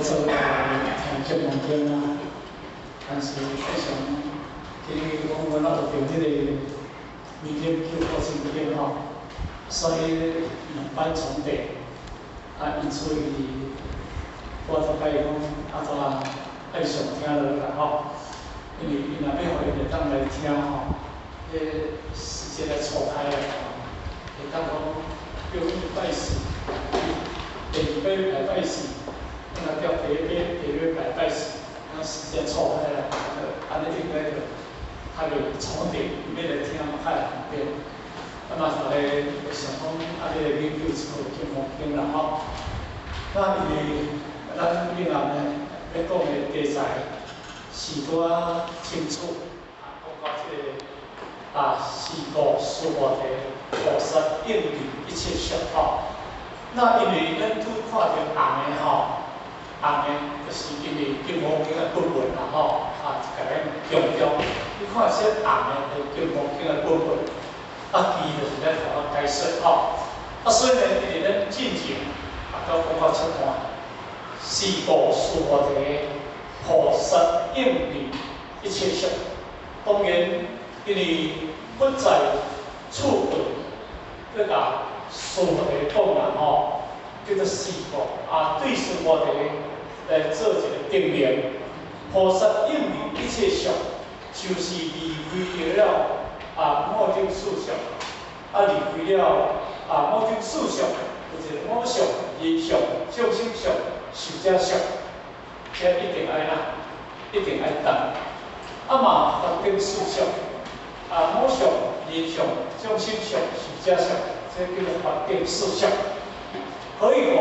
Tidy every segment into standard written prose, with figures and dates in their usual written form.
做來聽金剛經啦，但是非常今日講阮有著彼個明天叫課程經吼，所以兩擺重疊，啊，因此伊我就甲伊講，啊，怎啊愛上聽落啦吼，因為伊若欲予𪜶會當來聽吼，彼時間來錯開來吼，會當講，比如講禮拜四，第二擺禮拜四。那調第一擺、第二擺拜四，那時間錯開來，按呢應該就較袂重疊，欲來聽嘛較會方便。啊嘛，逐家會想講，啊，欲來研究一部金剛經啦吼。那因為咱闽南呢，欲講的題材是拄仔清楚，啊，講到這個啊，是故須菩提，菩薩應離一切相吼。那因為咱拄看著紅的吼。紅的，就是因為金剛經的本文啦吼，啊，共咱強調，你看這紅的，就是金剛經的本文，啊，伊就是咧予我解說吼，啊，所以呢，因為咱進前啊，都講到這段，是故須菩提，菩薩應離一切相。當然，因為佛在處會，閣共須菩提講啦吼，叫做是故啊，對須菩提來做一個定名，菩薩應離一切相，就是離開了啊五蘊四相，啊離開了啊五蘊四相，有一個我相、人相、眾生相、壽者相，這一定愛哪，一定愛斷。啊嘛法頂四相，啊我相、人相、眾生相、壽者相，這叫做法頂四相。可以講，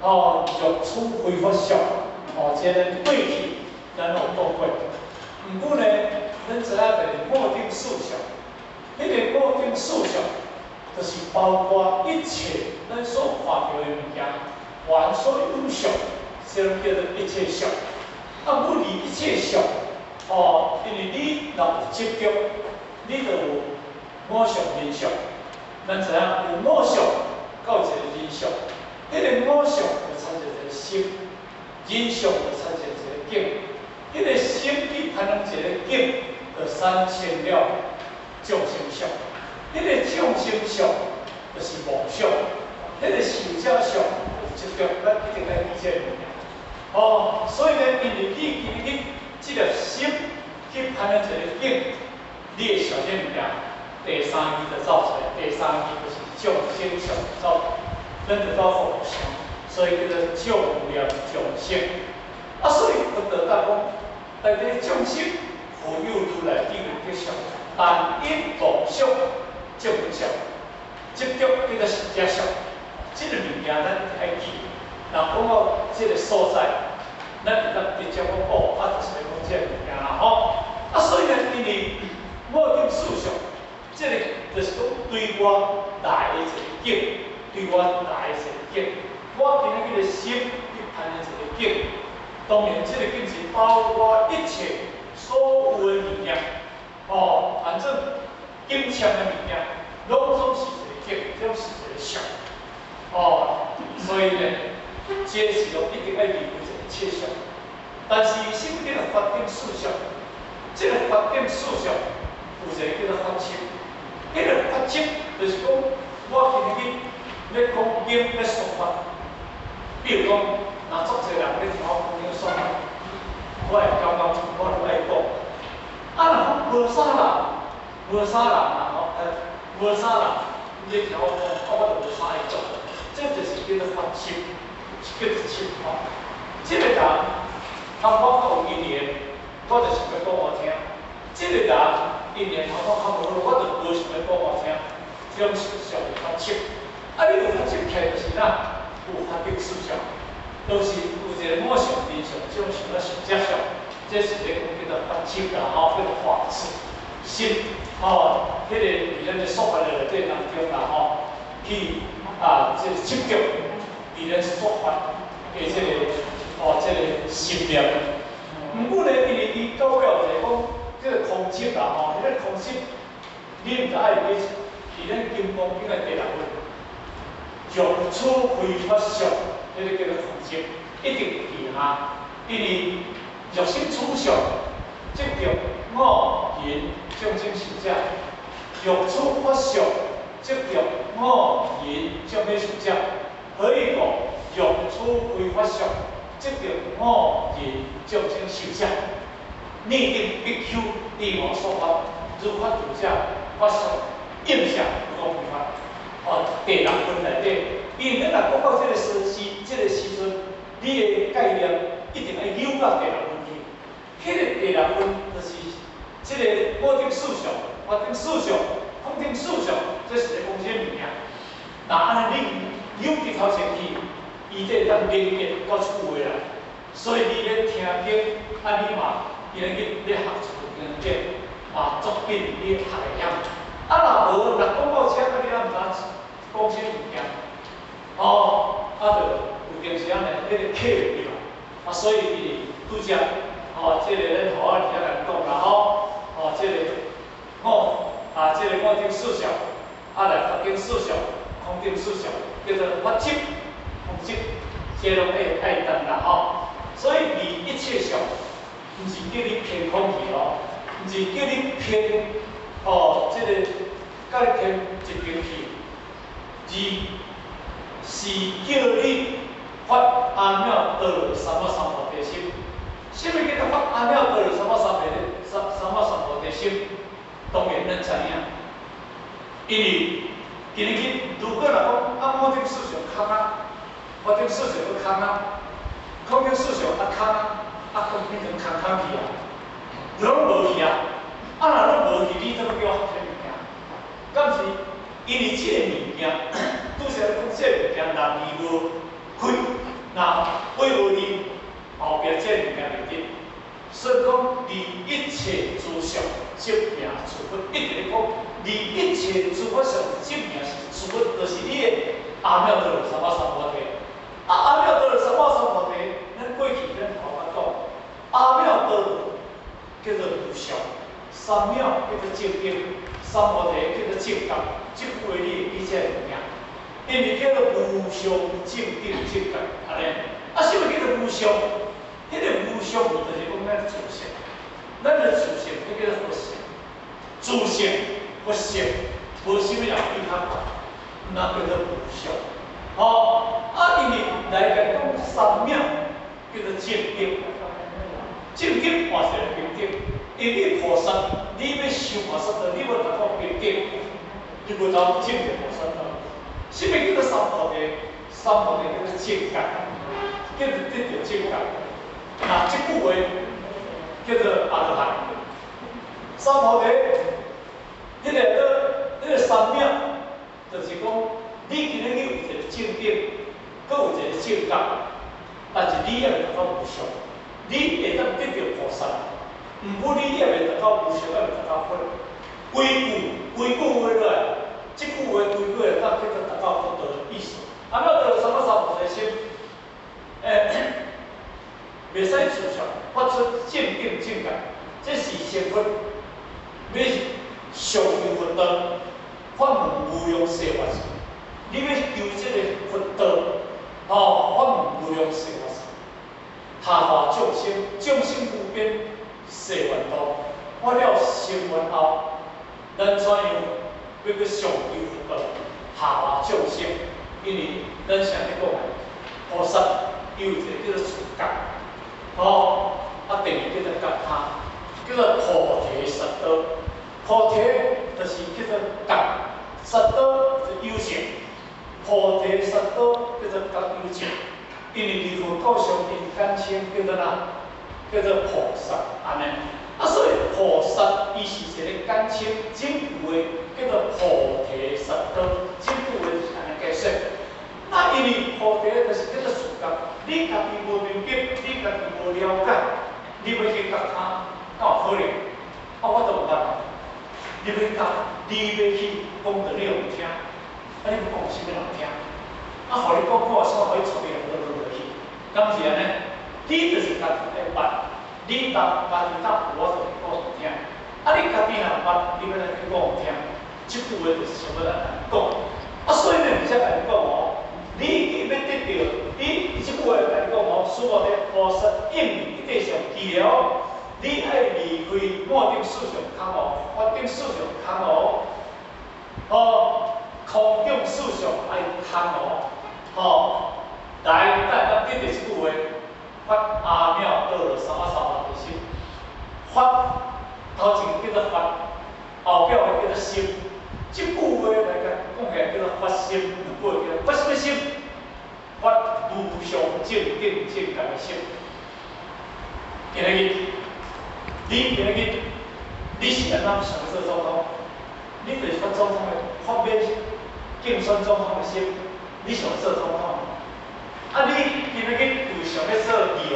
哦，若處非法相，哦，這個過去咱有講過。毋過呢，咱知影就是五蘊四相，彼個五蘊四相，就是包括一切咱所看著的物件，凡所有相，這攏叫做一切相。啊，不離一切相，哦，因為你若有執著，你就有我相、人相。咱知影有我相，閣有一個人相。彼個我相就產生一個心，人相就產生一個境。彼個心去攀緣一個境，就產生了眾生相。彼個眾生相就是妄想，彼個壽者相就是執著，咱一定愛記這個物件。哦，所以呢，因為你今日這個心去攀緣一個境，你會想這物件，第三義就走出來，第三義就是眾生相走。咱就走互相，所以叫做眾念眾生。啊，所以佛陀教講，內底眾生佛有如來頂的吉相，但因妄想眾生相，執著叫做壽者相。這個物件咱愛記。若講到這個所在，咱會當直接講哦，啊，就是咧講這個物件啦吼。啊，所以呢，因為五蘊四相，這個就是講對外來的一個境。對我來的一個境，我今日彼個心去攀緣一個境，當然這個境是包括一切所有的物件，哦，反正景象的物件，攏總是一個境，總是一個相，哦，所以呢，這是講一定愛離開一切相。但是什麼叫做法頂四相？這個法頂四相有一個叫做法執，彼個法執就是講我今日欲講經欲說法，比如講，若足濟人欲聽我講經說法，我會感覺我就愛講。啊，若講無啥人，無啥人啊吼，無啥人欲聽我講，啊，我就無啥愛講。這就是叫做法執，叫做執吼。這個人通我較有因緣，我就想欲講予聽；這個人因緣通我較無好，我就無想欲講予聽。這種是屬於法執。啊！你有法執起來就是哪？有法頂四相，都是有一個我相、人相、眾生啊、壽者相，這是咧講叫做法執啦吼，叫做法執心吼。彼個佇咱的說法的內底當中啦吼，去啊，這個執著佇咱說法的這個哦，這個心念。毋過呢，因為伊到尾有一個講叫做空執啦吼，彼個空執，你毋知愛記佇咱金剛經的第六品。若處非法相，彼個叫做空執。一定有其他，因為欲生此相，即著五蘊眾生受者；欲處法相，即著五蘊眾生受者。何以故？欲處非法相，即著五蘊眾生受者。擬定比丘離我說法，如法住者，法相應相不講非法。哦，第六分內底，因為咱若講到這個時時，這個時陣，你的概念一定愛扭到第六分去。彼個第六分就是這個五頂四相、法頂四相、空頂四相，這是咧講啥物件？若按呢你扭佇頭前去，伊才會當連結到這句話來。所以你咧聽經，按呢嘛，伊咧去咧學一部經典，嘛足緊你學會曉。啊，若無，若講到這，啊你也毋知講啥物件。哦，啊，就有當時仔呢，彼個客袂著啊，所以伊拄則，哦，這個咱予我佇遐共你講啦吼，哦，這個五啊，這個五頂四相，啊來法頂四相、空頂四相，叫做法執、空執，這攏愛愛當啦吼。所以離一切相，毋是叫你偏空去哦，毋是叫你偏哦，這個共你偏一邊去，而是叫你發阿耨多羅三藐三菩提心。啥物叫做發阿耨多羅三藐三菩提三三藐三菩提心？當然咱知影，因為今日去如果若講啊，五頂四相空啊，法頂四相閣空啊，空頂四相啊空啊，啊閣變成空空去啊，攏無去啊！啊若攏無去，你怎欲叫我學啥物件？敢是因為這個物件，拄則咧講這個物件，若離無開，若飛無離，後壁這個物件袂得。所以講離一切諸相，即名諸佛，一直咧講離一切諸法相，即名是諸佛，就是你的阿耨多羅三藐三菩提。啊，阿耨多羅三藐三菩提，咱過去咱頭拄講，阿耨多羅叫做無上，三藐叫做正定，三菩提叫做正覺，這句話你會記這個物件，因為叫做無上正定正覺，按呢。啊，啥物叫做無上？彼個無上就是講咱自性，咱的自性，彼叫做佛性，自性佛性，無啥物人比較懸，那叫做無上。吼，啊，因為來共講三藐叫做正定，正定嘛是平等，因為你菩薩，你欲修菩薩道，你無達到平等，你無通證得菩薩道。啥物叫做三菩提？三菩提叫做正覺，叫做得著正覺。那這句話叫做阿羅漢。三菩提，彼個彼個三藐，就是講你今日有一個正定，閣有一個正覺，但是你猶未達到無上，你會當得著菩薩，毋過你猶未達到無上，猶未達到佛。規句規句話落來，這句話規句會當叫做達到佛道的意思。阿耨多羅三藐三菩提心，袂使自相發出正定正覺，這是成佛，欲上求佛道，法門無量誓願。你欲求這個佛道，哦，法門無量誓願，下化眾生，眾生無邊誓願度，發了誓願後，咱怎樣欲去上求佛道，下化眾生？因為咱成日講的，菩薩有一個叫做自覺，吼，啊，第二叫做覺他，叫做菩提薩埵。菩提就是叫做覺，薩埵是有情，菩提薩埵叫做覺有情。因為佇佛教上面簡稱叫做哪？叫做菩薩，按呢。啊，所以菩薩伊是一個簡稱，整句話叫做菩提薩埵，整句話就是按呢解釋。啊，因為菩提就是叫做自覺，你家己無明白，你家己無了解，你欲去覺他，敢有可能？啊，我都毋捌。你欲覺，你欲去講予你予聽，啊，你欲講予啥物人聽？啊，予你講看，煞予你帶你人落落去，敢是按呢？你就是家己愛捌，你當家己當有法度去講予聽。啊，你家己若毋捌，你欲按怎去講予聽？這句話就是想欲按呢講。啊，所以呢，毋才共你講哦，你欲得著，你這句話共你講哦，菩薩應一切上記了，你愛離開末定四相空無，法頂四相空無，吼，空中四相愛空無，吼，來，咱當記著這句話，發阿耨多羅三藐三菩提心，發頭前叫做發，後壁話叫做心，這句話來講講起來叫做發心，兩句話叫做發什麼心？發無上正等正覺的心。今仔日，你今仔日，你是按怎想欲做總統？你就是發總統的，發欲競選總統的心，你想欲做總統？啊，你今仔日有想欲做議員？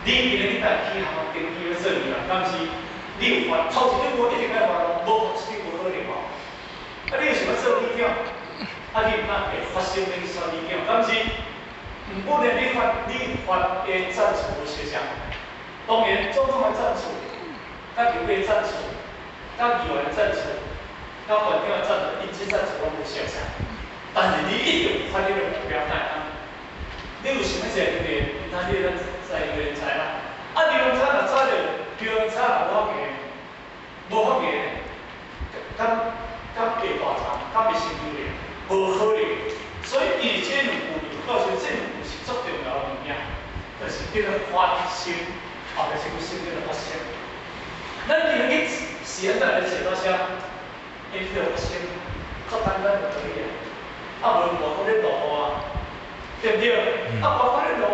你今仔日若去學校登記欲做議員，敢是？你有發頭一句話一定愛發咯，無發一定無可能吼。啊，你有想欲做里長？啊，你毋敢會發心欲去選里長，敢是？毋過呢，你發的戰術無相像。當然，總統的戰術，佮立委的戰術，佮議員的戰術，佮縣長的戰術，𪜶這戰術攏無相像。但是你一定有發彼個目標，敢會當？你有想欲坐議員，其他你會當坐議員知啦。啊，劉榮昌若知著，劉榮昌若無法行，無法行，敢敢會大場，敢會成就咧？無可能。所以，伊這兩句就告訴這兩句是足重要的物件，就是叫做發心，後壁這句心叫做發心。咱今日是按怎來寫到啥？伊叫做發心，足簡單就可以啊。啊，無外口咧落雨啊，對毋對？啊，外口咧落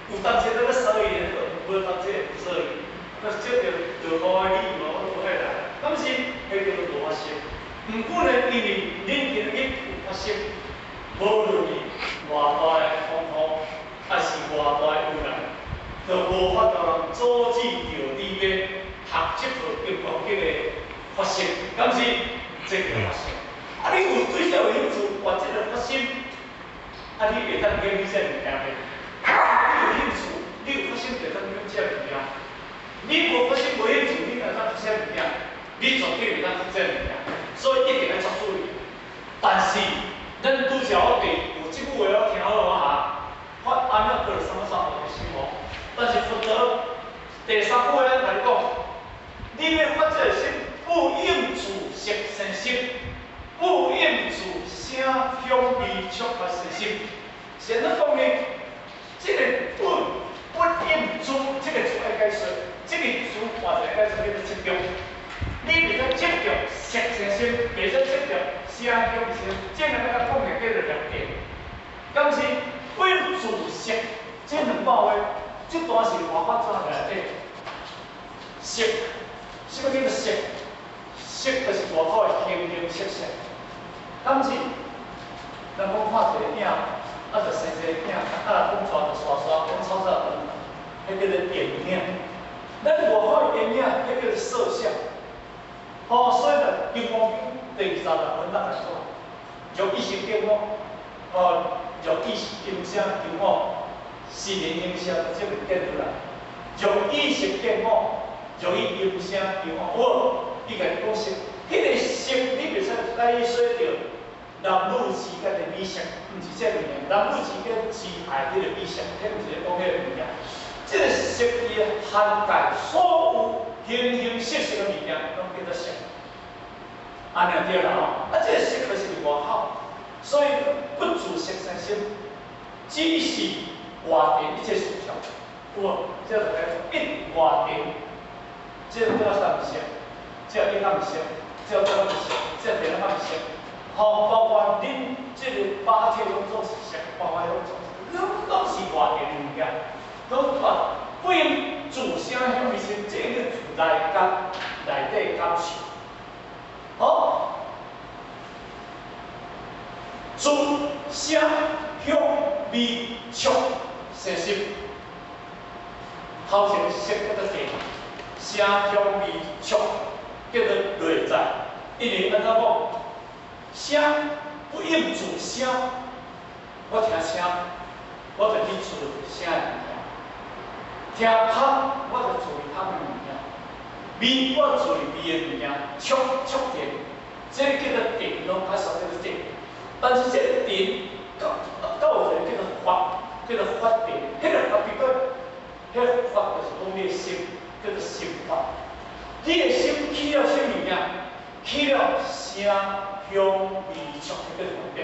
雨，有當時在咧踅伊，無當時會踅伊。那接著落雨的理由，我都無愛來。敢是，彼叫做無發心。毋過呢，因為恁今日有發心，無論是偌大的風雨，抑是偌大的有難，都無法度人阻止著你欲學這套金剛經的發心，敢是？這叫發心。啊，你有對這有興趣，發這個發心，啊，你會當研究這物件袂？你有興趣，你有發心就當研究這物件。你無發心無興趣，你會當學這物件？你絕對袂當學這物件。所以一定愛作注意。但是，咱拄才我第有這句話我聽好無哈？發阿耨多羅三藐三菩提心無？但是佛陀第三句話咱共你講，你欲發這個心，不應住色生心，不應住聲香味觸法生心。是按怎講呢？這個不不應住，這個字愛解說，這個字換一個解說叫做執著。你袂使執著色生心，袂使執著聲香味生，這兩個講的叫做兩點。敢是不應住色，這兩百話，這段是外法怎內底？色，什麼叫做色？色就是外口的形形色色。敢是？人講看一個影，啊，就生一個影，啊，若講帶就沙沙，講草草長，彼叫做電影。咱外口的電影，彼叫做色相。吼，所以就《金剛經》第20六分咱來講，若意識見我，吼，若意識音聲求我，是人音聲就這個見出來。若意識見我，若以音聲求我，有，伊共你講色，彼個色你袂使解說著男女之間的美色，毋是這個物件。男女之間之愛彼個美色，彼毋是咧講彼個物件。這個色伊涵蓋所有形形色色的物件，攏叫做色。按呢對啦吼，啊，這個色就是佇外口，所以不住色生心，只是外邊一切事相，有無？這就來一外邊，這個叫啥物色？這個叫啥物色？這個叫啥物色？這個叫啥物色？吼，包括恁這個肉體攏總是色，包括攏總是，攏是外邊的物件，攏啊不應住聲香味心，這個叫住內感，內底感受。好，住聲香味觸生心，頭前色叫做定，聲香味觸叫做內在，因為按怎講？聲不應住聲，我聽聲，我就去注聲的物件；聽香，我就注意香的物件；味，我注意味的物件；觸觸電，這個叫做電，攏較俗叫做電。但是這個電，到有一個叫做法，叫做法定。彼个法定个，彼个法就是講你的心，叫做心法。你的心起了啥物件？起了聲香味觸，彼個分別，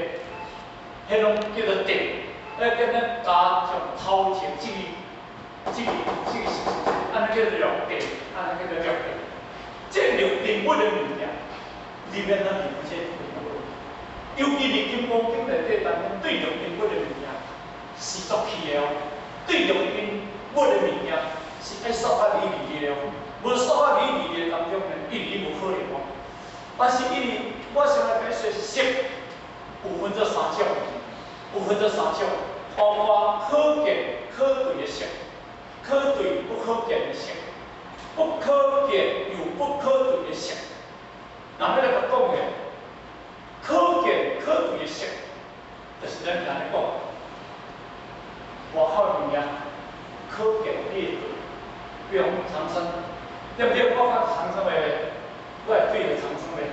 彼攏叫做定。那叫咱加上頭前這個是，按呢叫做六定，按呢叫做六定。這六定本的物件，裡面咱是這尤其佇金剛經內底，當中對六定本的物件是足氣的哦。對六定本的物件是愛煞甲理理的哦，無煞甲理理的當中呢，一理無可能哦。但是因為我先來解說色有分做三種，有分做三種，包括可見可對的色，可對不可見的色，不可見又不可對的色。那欲來講的，可見可對的色，就是咱按呢講，外口的物件可見你會對，比如講長生，對毋對？我看長生袂，我會對著長生袂？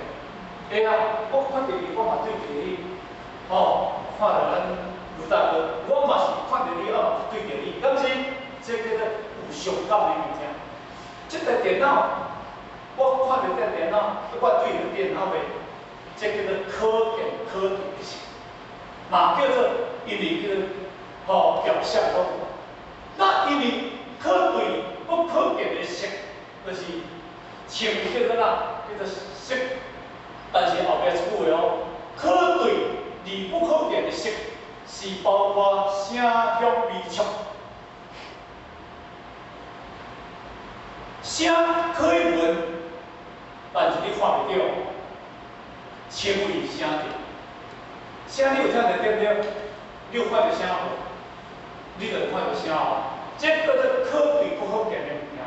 會啊，我看著伊，我嘛對著你，吼，看著咱盧大哥，我嘛是看著你，我嘛對著你，敢是？這叫做有相感的物件。這台電腦，我看著這電腦，我對著電腦袂？這叫做可見可對的色，嘛叫做因為叫做吼表象咯。那因為可對不可見的色，就是稱叫做哪？叫做色。但是後壁一句話哦，可對而不可見的色，是包括聲香味觸。聲可以聞，但是你看袂著。稱為聲著，聲你有聽著對毋對？你有看著聲無？你就看著聲哦。這叫做可對不可見的物件。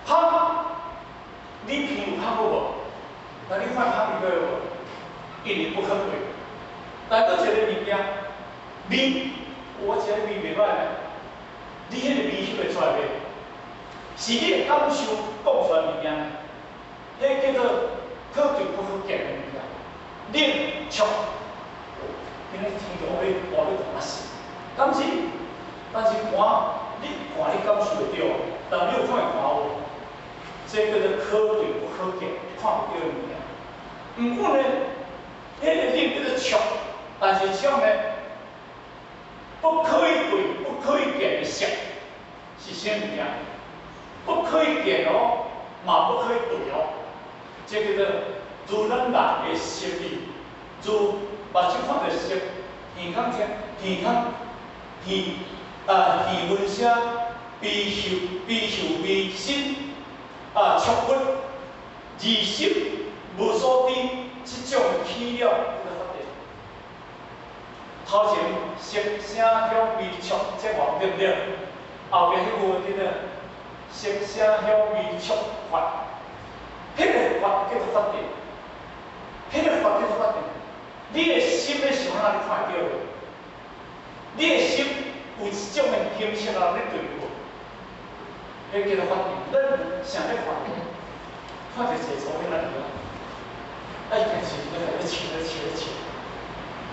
香，你鼻有香過無？那你看香入去無？因為不可對。但閣一个物件，味，我這个味袂歹呢。你彼個味翕會出來袂？是你的感受講出來物件呢？彼叫做可對不可見的物件。冷觸，今日天氣我欲寒欲寒死，敢是？但是寒，你寒你感受會著，但你有看會寒無？這叫做可對不可見，看袂著的物件。毋過呢，彼個冷叫做觸，但是觸呢，不可以對、不可以見的色是啥物件？不可以見哦，嘛不可以對哦，這叫做如咱人的色味，如目睭看著色，耳孔聽，耳孔耳啊耳聞聲，鼻嗅鼻嗅味，身啊觸物，二心無所知，這種起了叫做法定。頭前色聲香味觸這偌對毋對？後壁彼句叫做色聲香味觸法，彼個法叫做法定，彼個法叫做法定。你的心咧想哪，你看會著無？你的心有一種的形式啊，咧對無？彼叫做法定。咱啥咧看？看著一个查某囡仔佇遐，啊，伊電視咧咧笑咧笑咧笑，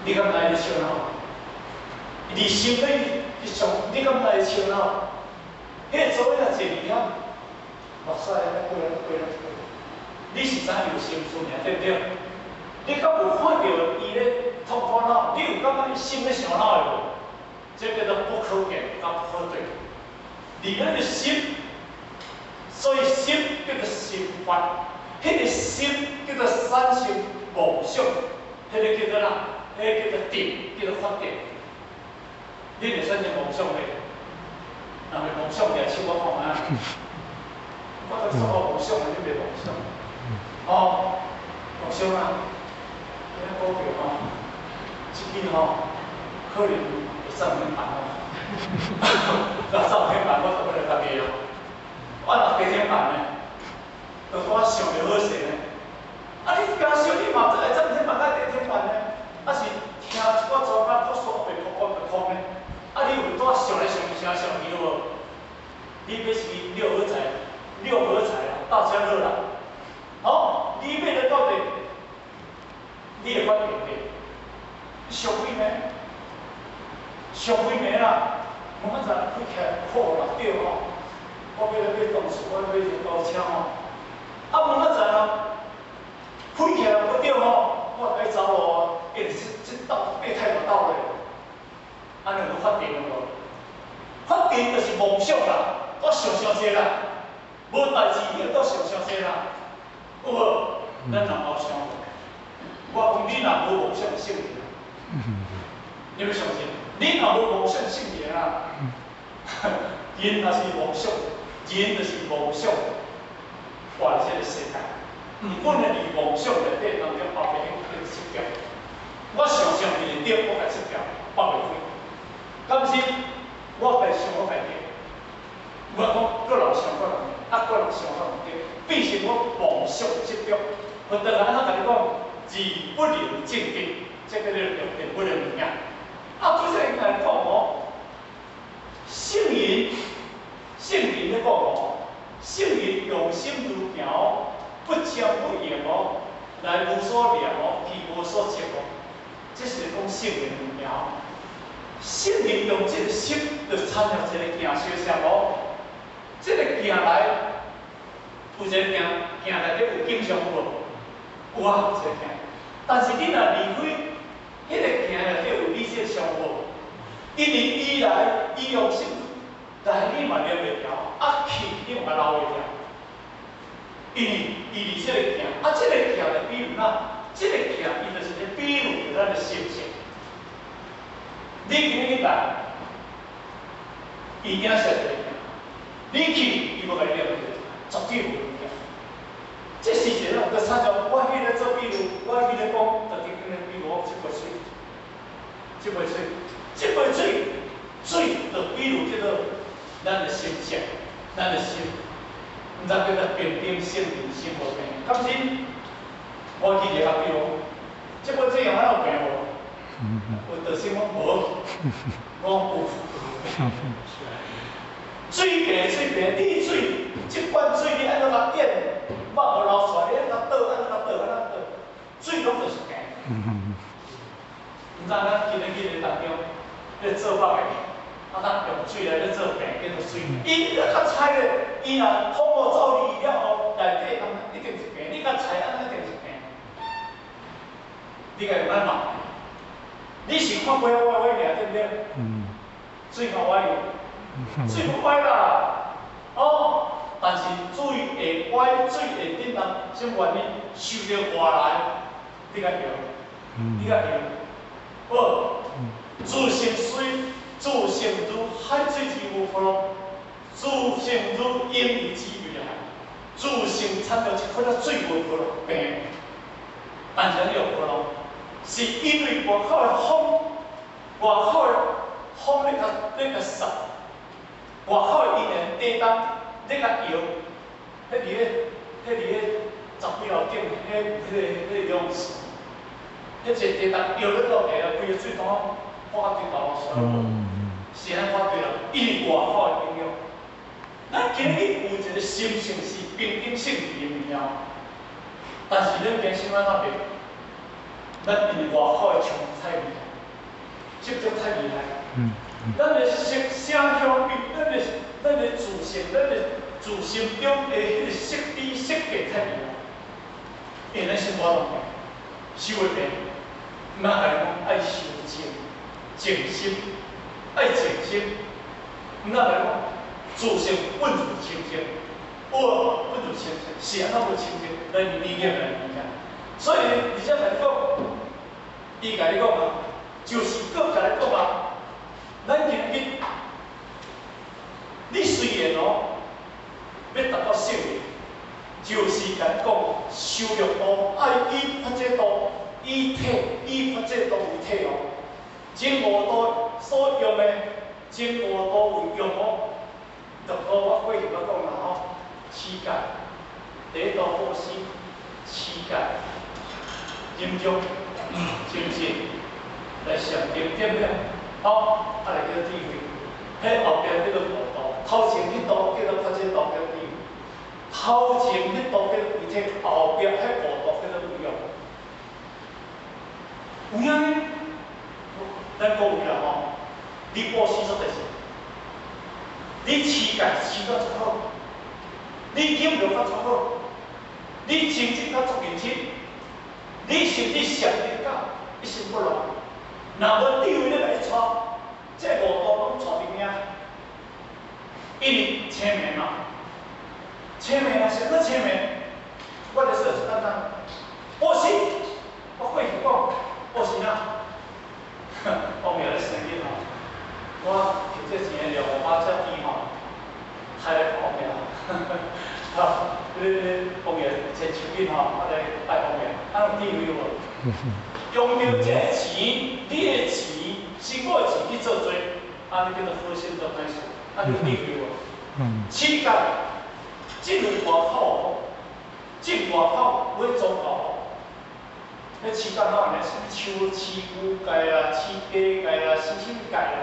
你敢知咧笑哪？你心咧去想，你敢知咧笑哪？彼个查某囡仔坐佇遐，目屎按呢過來過來過來，你是知影有心事爾，對毋對？你敢有看著伊咧痛苦哪？你有感覺伊心咧想哪的無？這叫做不可見，佮不可對。佇咱的心，所以心叫做心法，彼個心叫做產生妄想，彼個叫做哪？彼個叫做定，叫做法定。你會產生妄想袂？若袂妄想，舉手我看覓。我都說我妄想，你袂妄想？哦，妄想啊！今仔股票吼，這支吼可能會漲停板哦。若漲停板，我就欲來家己哦。我若跌停板呢，就我想著好勢呢。啊，你敢想你嘛會漲停板佮跌停板呢？啊是聽一寡專家講說白空白空呢？啊，你有拄想來想去想來想去無？你買是六合彩，六合彩啦，大家樂啦。好，你買了到底，你會發現袂？俗語呢？上幾暝啦，明仔載開起來好六點吼，我欲咧買東西，我買一包車吼。啊，明仔載咯，開起來無對吼，我愛走路啊，因為這鬥爬太大鬥咧，按呢有發展無？發展就是夢想啦，我想傷濟啦，無代誌你會當想傷濟啦，有無？咱若無想，我講你若無夢想聖人，你欲相信？你若無夢想聖人啊，人若是夢想，人就是夢想，活佇這個世界。毋管咧佇夢想內底當中，後壁彼個執著，我想象袂對，我共執著，放袂開。敢是我家想我家己，我講閣人想閣人，啊閣人想閣毋對，變成我夢想執著。佛陀按怎共你講？而不能證得，這叫做著定不能物件。啊，對這個來講哦，聖人，聖人咧講哦，聖人用心如鏡哦，不將不迎哦，來無所念哦，去無所執哦，這是講聖人的物件。聖人用這個心，就親像一個鏡相像哦，這個鏡來，有一個鏡，鏡內底有景象有無？有啊，一個鏡。但是你若離開，彼個鏡內底有你這個相無？因為伊來，伊用心來，你嘛念袂牢，啊去你嘛留袂牢。因為伊佇這個鏡，啊，這個鏡就比喻哪？這個鏡伊就是咧比喻著咱的心性。你今日去來，伊影射一個鏡，你去，伊無共你念絕對無物件。這是一個，就親像我彼個做比喻，我彼個講，特別今日比喻我這杯水，這杯水，這杯水，水就比喻叫做咱的心性，咱的心，毋知叫做平等性、心無平。敢是？我記一下比如，這杯水用安怎有平無？有得心講無，我有。水平水平，你水，這罐水你按怎共點？肉無流出來，你按怎倒？按怎倒？按怎倒？水攏就是平。毋知咱今日去咧當中，咧做肉的，啊，咱用水來咧做平，叫做水。伊咧較菜咧，伊若通過走離了後，內底當一定是平。你較菜按怎一定是平。你共咱罵？你是看杯仔歪歪爾，對毋對？水較歪，水無歪啦。哦，但是水會歪，水會振動，啥物原因？受著外來，你較曉？你較曉？好，自性水，自性如海水之無波浪，自性如嬰兒之未來，自性產生這款仔水無波浪平，但是有波浪，是因為外口的風，外口的風咧共掃，外口的因緣地動咧共搖，彼佇咧十幾樓頂，彼個泳池，彼一個地動搖咧落下啊，規個水桶破對頭出來，是按破對啦，因為外口的影響。咱今日有一個心性是平等性質的物件，但是咱平心按怎變？咱因為外口的衝太厲害，執著太厲害。咱的色聲香味，咱的自性，咱的自心中的彼個色知色見太厲害，因為咱心無法度平，修會平。毋通共你講愛修靜，靜心，愛靜心。毋通共你講自性本自清淨，有無？本自清淨，是按怎無清淨？咱理念來物件。所以，而且共你講，伊共你講啊，就是閣共你講啊，咱今日，你雖然哦，欲達到聖人，就是共你講，修六道愛以菩提道，以體以菩提道為體哦。前五道所用的，前五道為用哦。六道我過去捌講啦吼，持戒，第一道布施，持戒，忍辱，精進，來禪定對毋對？好，啊來叫智慧。彼後壁叫做五道，頭前彼道叫做菩提道叫智慧，頭前彼道叫做為體，後壁彼五道叫做為用。有影呢？咱講有啦吼，你布施做代志，你持戒持甲足好，你忍辱甲足好，你精進甲足認真，你甚至禪定到一心不亂。若無智慧咧共你帶，這五道攏帶佇遐，因為清明嘛，清明啊，啥物清明？我咧說真簡單，布施，我過去講，布施哪？王爺咧生日吼，我摕這錢了五百隻豬吼，開來王爺，哈，你王爺前手緊吼，啊來拜王爺，啊有智慧無？用著這個錢，你的錢，辛苦的錢去做濟，按呢叫做好心做歹事，啊有智慧無？乞丐進入外口，進外口買宗教。彼乞丐哪按呢？啥物樹飼牛界啦，飼雞界啦，飼啥物界啦？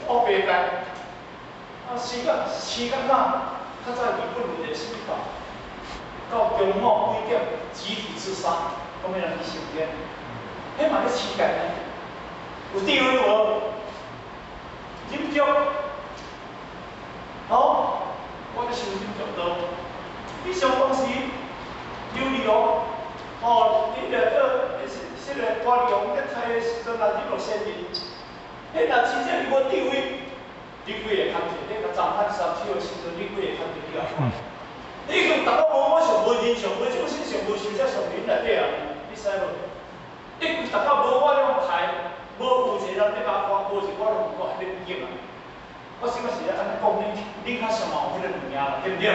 烏白界，啊，乞丐乞丐哪？較早日本有一個啥物教？到中午幾點集體自殺，講欲人去升天，彼嘛咧乞丐呢？有智慧無？忍辱，好，我咧修忍辱道。你上當時琉璃王，哦，你來做，是個歌利王咧刣的時陣啊，入落仙人，彼若真正伊無智慧，你幾會堪者？你共斬漢三手的時陣，你幾會堪者？你後你已經達到無我相、無人相、無眾生相、無壽者相人內底啊，你知無？你規達到無我種刣，無有一個人欲共看，無一個我攏有彼個意境啊！我啥物是按呢講？恁恁較上嘛有彼個物件啦，對毋對？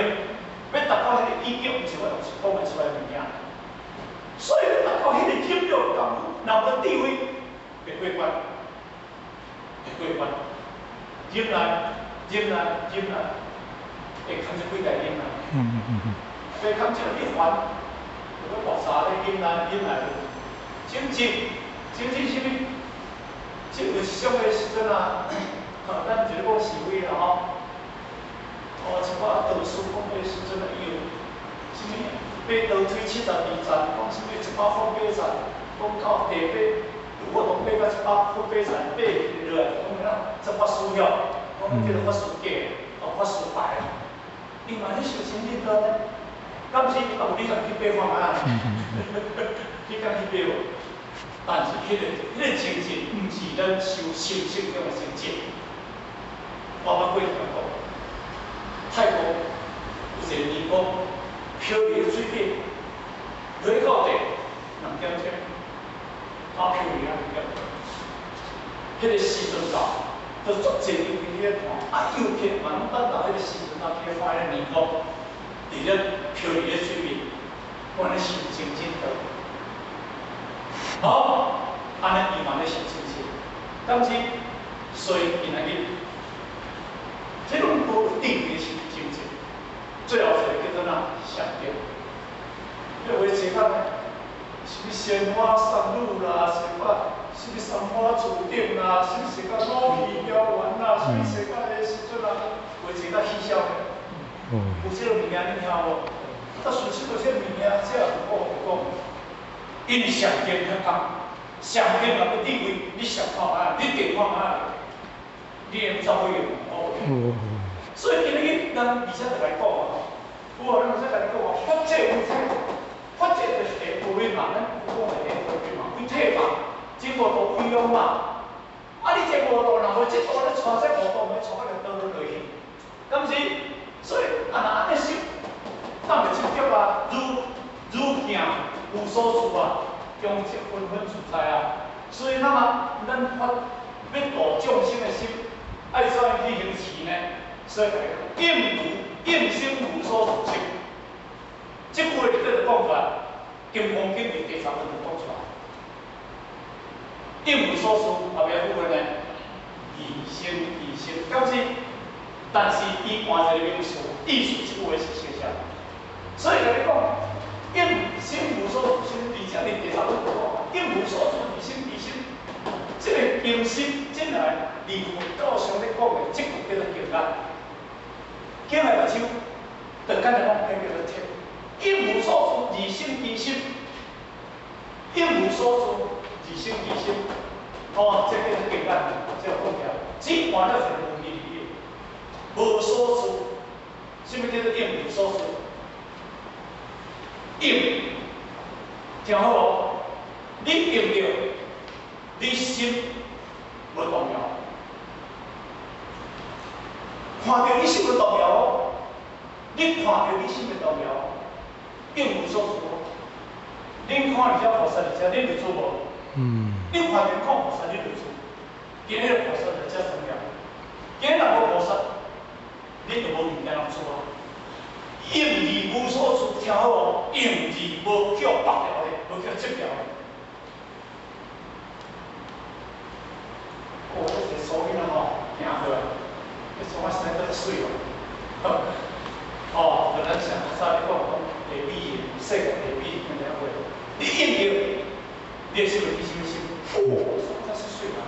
欲達到彼個意境，毋是我用講會出來物件。所以欲達到彼個境界功夫，若無智慧，會過關，會過關。忍耐，忍耐，忍耐，會堪這幾代忍耐。會堪這你煩，有欲跋沙咧忍耐，忍耐。精進，精進啥物？這有一種的時陣啊，咱就是講是非啦吼。哦，一寡道士講的時陣啊，伊有啥物爬倒推72層，講啥物100福八層，講到地爬，有法度爬到100福八層爬落來，講啥這法師曉，講叫做法師假，哦法師牌啊。伊嘛咧修精進道呢？敢是啊？有你敢去爬看覓啊？你敢去爬無？但是彼個精進，毋是咱修修行中的精進。我捌過去講，泰國有一個尼姑，漂佇咧水底，落到地2點鐘，啊漂佇遐兩點鐘。彼個時陣到，就足濟人佇咧看，啊遊客嘛攏等到彼個時陣啊去看彼個尼姑，佇咧漂佇咧水面，看咧修精進道。好，按呢伊嘛咧修精進，敢是？所以今仔日，這攏無智慧是精進，最後一個叫做哪？禪定。彼話這個呢，啥物鮮花送女啦，啥物啥物三花聚頂啦，啥物說甲老皮雕丸啦，啥物說甲彼時陣啊，話這個起痟的。有這個物件你聽無？啊，事實這個物件，這也有講有講。因為禪定較重，禪定若欲智慧，你想看覓，你定看覓，你會走去哦。所以今日咱而且就來講啊，有啊，咱而且來講啊，法界為體，法界就是下部分嘛，咱有講的下部分嘛，為體嘛，這五道為用嘛。啊，你這五道若無這道咧，帶這五道，欲帶到個倒落去，敢是？所以啊，若按呢修，當會執著啊，如如鏡無所住啊，中則紛紛自在啊。所以咱嘛，咱發欲度眾生的心，愛怎樣去行持呢？所以講，應如應心無所住心。這句話佇佗就講出來，《金剛經》佇第十分就講出來。應無所住，後壁句話呢？二心二心，敢是？但是伊換一個名詞，意思這句話是相像。所以共你講，應心無所住心，而且佇第十分就講，應無所住二心二心。這個經心進來，離佛教上咧講的，這句叫做經眼。經的目睭，就簡單講，叫做體。應無所住，二心二心。應無所住，二心二心。哦，這叫做經。簡單，這個講起來，只換了一個文字而已，無所住。啥物叫做應無所住？應，聽好無？你應著，你心無動搖。看著你心無動搖哦，你看著你心會動搖，應無所住。恁看佇遮菩薩佇遮，恁會住無？你看著看菩薩，你就住。今日菩薩佇遮重要，今日若無菩薩，你就無物件通住啊。應而無所住，聽好哦，應而無去予縛牢的，無去予執牢的。哦，這個手囡仔吼，行過來，這手仔生得較媠哦。哦，就咱上較早咧講講地比的，世界地比，聽知影無？你應著，你的心會起啥物心？哦，這是媠啊！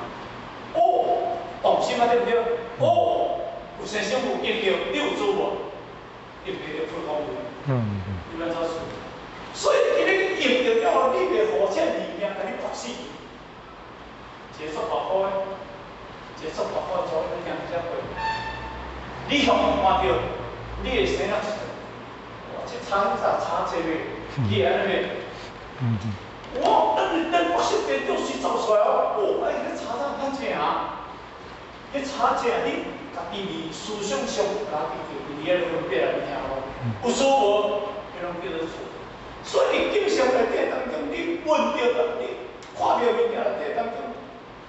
哦，動心啊，對毋對？哦，有生心無應著，你有做無？應著就破空有。你欲按怎處？所以今日應著了後，你袂予這個物件共你縛死。一個足大箍的，一個足大箍的查某囝行遮過，你予伊看著，你會生啊一個，哇！這差咋差濟個，你會按呢袂？我等等，我心電著水走出來哦！哦，哎，彼差咋較正啊？彼差正，你家己佇思想上，家己就佇遐咧分別來，你聽無？有事無？彼攏叫做事。所以佇境相內底當中，你聞著的，你看著物件內底當中，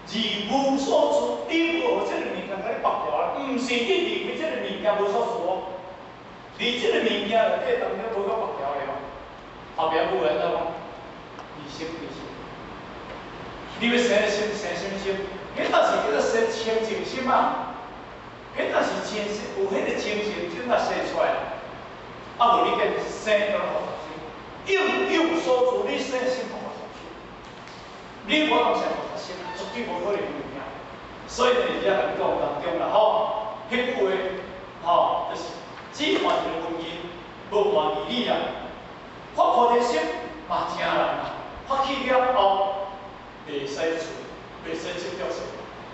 而無所住，你無予這个物件共你縛牢啊！毋是你認為這个物件無所住哦，佇這个物件內底當中無佮縛牢的哦。後壁句按怎講？離心離心，你欲生心生啥物心？彼若是叫做生清淨心啊！彼若是清有彼个清淨心才生出來。啊，無你變生到復雜心，應有所住，你生心復雜心，你無當生復雜心，絕對無可能有物件。所以呢，佇遮共你講當中啦吼，彼句話吼，就是只換一個文字，無換義理啦。發菩提心嘛誠難啦，發起了後，袂使住，袂使執著性。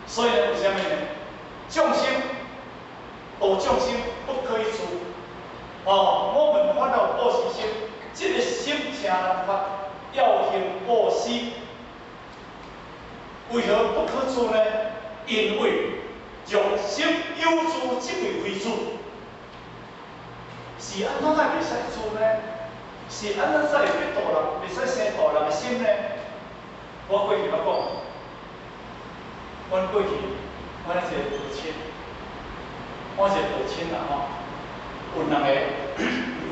所以呢，為啥物呢？眾生，度眾生不可以住。哦，我們發了布施心，這個心誠難發，要行布施。為何不可住呢？因為若心有住，即為非住。是按怎會袂使住呢？是按怎才會去度人，袂使生度人的心呢？我過去捌講，阮過去，阮一個道親，我一個道親啦吼，有兩個，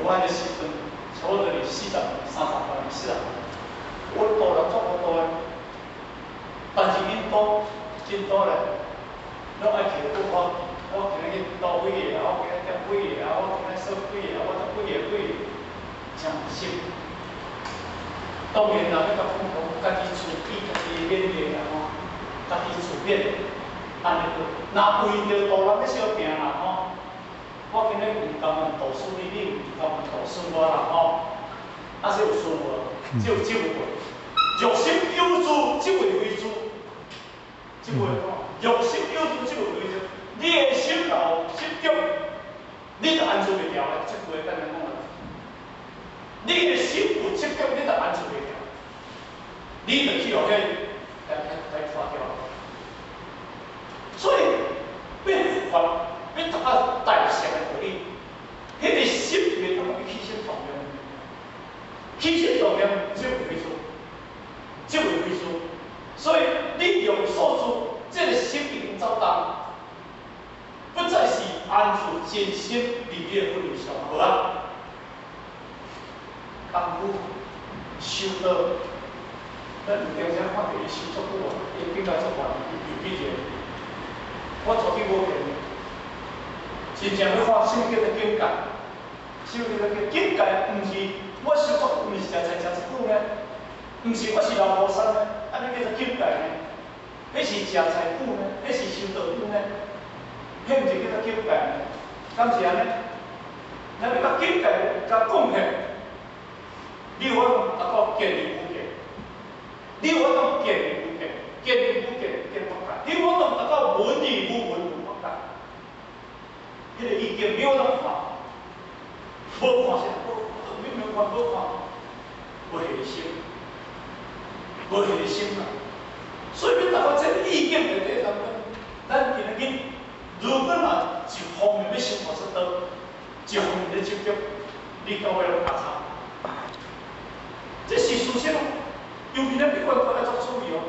阮彼時陣，差不多是40、30多年、40，阮度人足無度的，但是𪜶度真多咧，攏愛摕不我，我今日去度幾个啊，我今日點幾个啊，我今日說幾个啊，我做幾個幾個，誠心。當然啦，欲共講講，家己自己家己免疫啦吼，家己自勉，按呢做。若為著度人欲相拚啦吼，我今日毋甘願度輸你，你毋甘願度輸我啦吼，啊，這有輸無？這有這有無？若心有住，即為非住。這句話講，若心有住，即為非住。你的心若有執著，你就安住袂牢咧。這句話簡單講啦，你的心有執著，你就安住袂牢，你就去予彼來來拖掉。所以欲發欲達到大乘的道理，彼個心袂當去起心動念，起心動念即為非住，即為非住。所以你用所住，這個心已經走動，不再是安住真心佇你的本位上，無啊。功夫修道，咱有當時看著伊修足久啊，伊變甲足懸，伊比者，我絕對無建議。真正欲看啥物叫做境界，啥物叫做境界？毋是我修足久，毋是食菜食足久呢？毋是我是老菩薩呢？按呢叫做境界呢？彼是食菜久呢？彼是修道久呢？彼毋是叫做境界呢？敢是按呢？咱欲共境界共貢獻，你有法度達到見而不見，你有法度見而不見，見而不見見法界，你有法叫我怎看？無看啥？無，明明看無看，無下心，無下心啦。所以欲達到這個意境內底當中，咱今仔日如果若一方面欲修菩薩道，一方面咧執著，你到尾攏壓差。這是事實哦。尤其咱一貫都愛作主意哦，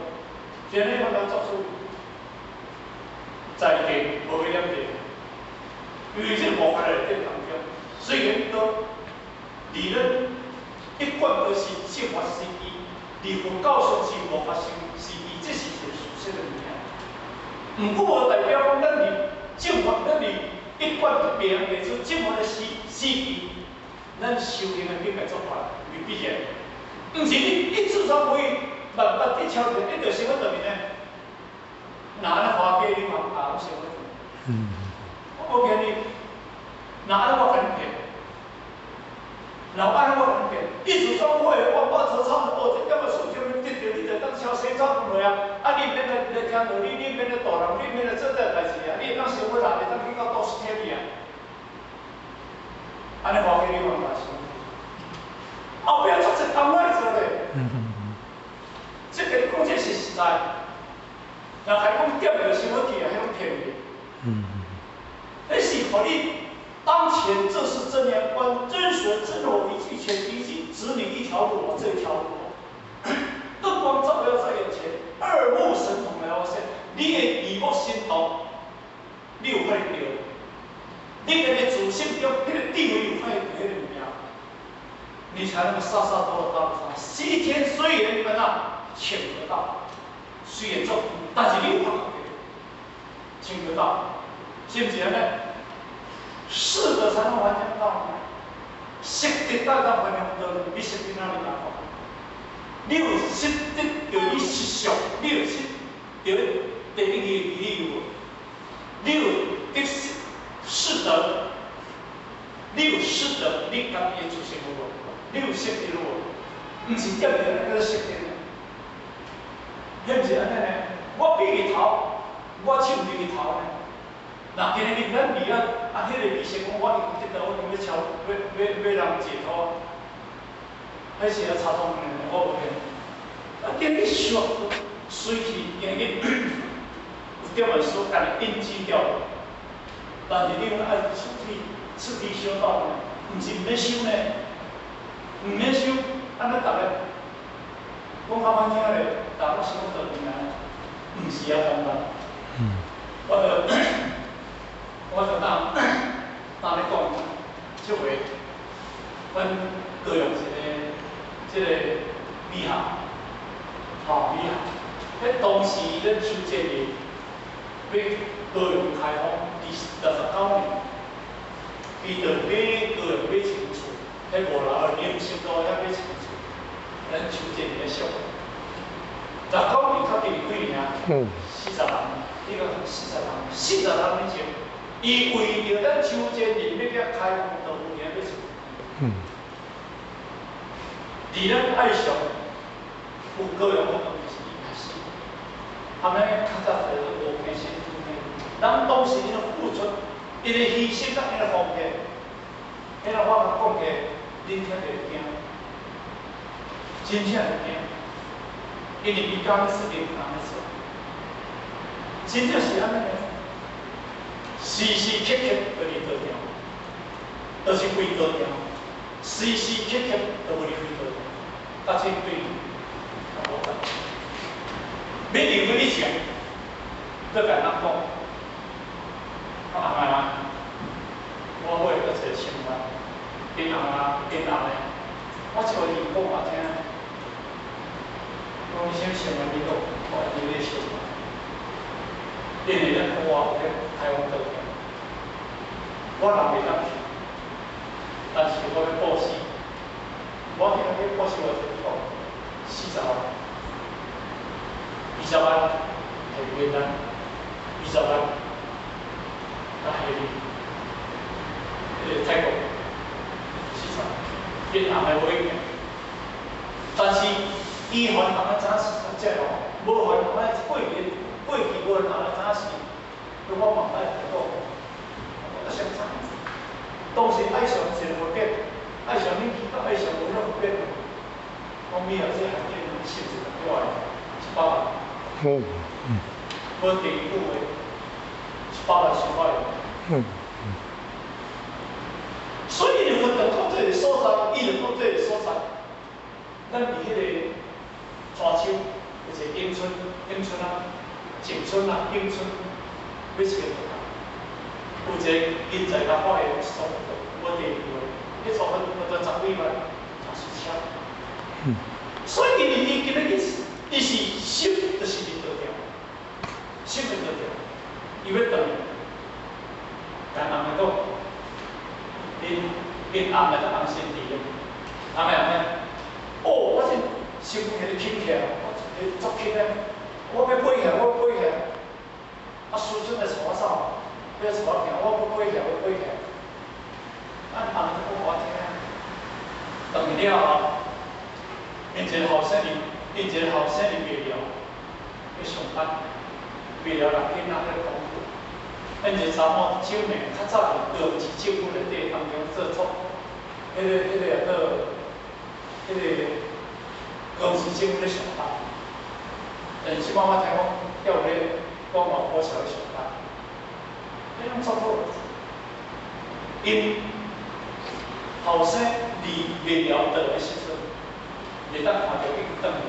今日我來作主意，在地無去念地，因為這無法內底當中，雖然講理論一貫都是正法時機，離佛教上是無發生時機，這是一個事實的物件。毋過無代表講咱佇正法，咱佇一貫別人提出正法的時機，咱修行的境界做法未必然。毋是你一自轉會慢慢地超前，你就生活上面呢？若按呢花家你嘛也攏生活。我無騙你，若按呢我共你騙，若按呢我共你騙，一自轉會萬般頭草哦，這點仔事情得著你就當超生草落啊！啊，你毋免來聽道理，你毋免來度人，你毋免來做這代誌啊！你會當生活啦，會當去到都市天去啊！按呢花家你嘛也生活。後壁足濟工來做咧，這個講這是實在，若還講點著生活去啊，彼種騙你。彼是予你當前這是真言觀，真實真我一句全一句，指你一條路，我這一條路。燈光照耀在眼前，二目神通來發現，你的耳目心動，你有發現著？你家己自心中彼個智慧有發現著彼個物件，你才能夠薩薩多多到西天雖然你們啊請得到，雖然做，但是你有發覺請得到，是毋是按呢？適者才能完成道，識得才當完成道，你識得哪裡來？你有識得著你實相，你有識著第一義義理有無？你有得識得，你有識得，你家己會出現有無？你有識得無？毋是點著叫做識得，彼毋是按呢呢？我比日頭，我手比日頭呢。若今日咱離啊啊，彼個儀式講我已經得到，我已經欲超，欲欲人解脫，彼是啊差通的，我無騙。啊，今日說隨去，今日有點仔書共你印記掉，但是你愛出去出去修道呢，毋是毋免修呢，毋免修，按呢逐个講較歹聽咧，逐个攏想得平安，毋是遐簡單。我就當當咧講，這回阮高雄一個這個美校，吼美校，彼當時咧修建的，欲高雄開放佇69年，伊就買高雄買一間厝，彼五樓林森路遐買一間厝，咱修建的俗。69年較近幾年啊？40人，你講40人，40人以前，伊為著咱邱建林欲遐開放，就有影買一間。佇咱愛上有高雄的問題是一開始，他們較早就是無平心人當時𪜶的付出，𪜶的犧牲佮𪜶的奉獻，彼個我講過，恁聽著會驚，真正會驚，因為伊講的是靈講的說，真正是按呢呢，時時刻刻都佇道場，都是為道場，時時刻刻都無離開道場，甲這對較無關。欲離開以前，閣共人講，我翁仔，我買閣一個千萬，𪜶翁仔，𪜶翁咧，我一回伊講我聽，講你啥物千萬你講，我會記你千萬，因為咱講我有咧台灣道場，我人袂當去，但是我欲布施，我今仔日布施偌濟？你講40萬，20萬係越南，20萬啊係泰國，40萬，𪜶翁的無影響，但是伊予𪜶翁仔知影是這哦，無予𪜶翁仔過去無予𪜶翁仔知影是，我嘛愛講，我想知。無第二句話，100萬十塊。所以伊就活動到這個所在，伊就到這個所在。咱佇彼個泉州，有一個永春，永春啊，靜春啊，永春，買一個佛有一個人才較發的一座佛，無第二句話，彼座佛佛就十幾萬，也是車。所以伊今日伊是心，就是佇倒掉，心佇倒掉，伊欲轉去，共翁來講，𪜶𪜶翁來做翁先佇的，翁來翁來，哦，我這身軀彼輕起來，我一個足輕的，我欲飛起來，我欲飛起來，啊，師尊來帶我走，欲帶我行，我欲飛起來，欲飛起來，啊，翁就講予我聽，轉去了後，𪜶一個後生佇，𪜶一個後生佇麥寮，去上班，麥寮人囡仔咧功課，𪜶一個查某酒名較早佇高雄市政府內底當中做作，彼個叫做，彼個高雄市政府咧上班，但是這擺我聽講，猶有咧廣華國小咧上班，彼攏做好，𪜶後生離麥寮轉的時陣，會當看著伊轉去，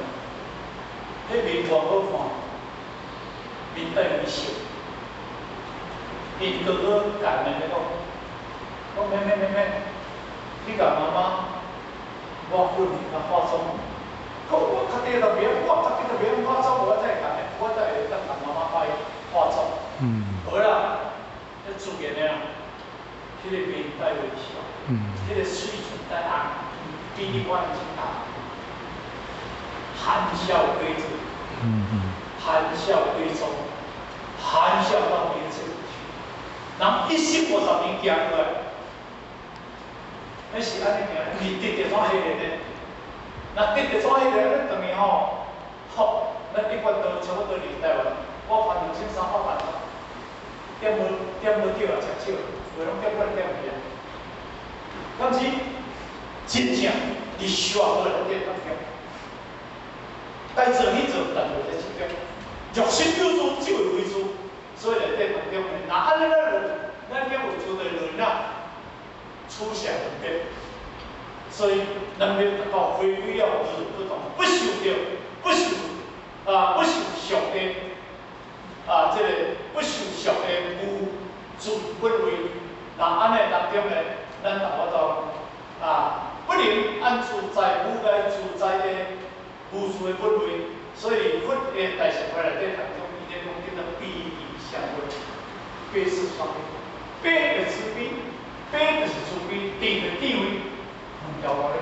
彼面偌好看，面帶微笑，𪜶哥哥共妹妹講，講妹妹妹妹，你共媽媽抹粉佮化妝，講我家己都袂曉，我家己都袂曉化妝，我才會共我才會當共媽媽化化妝。無啦，彼自然的啦，彼個面帶微笑，彼個喙唇帶紅，比你我真大，含笑歸主，含笑歸宗，含笑到滅這去。人一生50年行過來，彼是按呢行，毋是直直怎彼個呢？若直直怎彼個，咱轉去吼，吼，咱一般都差不多佇台灣，我還2300萬，點無點無對啊，誠少，袂攏點過來點去啊。但是真正佇社會內底當中，該做去做，但袂使執著。欲心有住，即為為住。所以內底當中，若按呢咱論，咱叫為住的論啊，取捨分別。所以咱欲達到回歸了如不動，不受著，不受啊，不受俗的啊，這個不受俗的無住本位。若按呢當中呢，咱就法度啊，不能按自在無礙自在的無住的本位。所以佛的大乘法內底當中，伊咧講叫做悲智雙運，悲智雙運，悲就慈悲，悲就是慈悲，智就智慧，兩條路咧。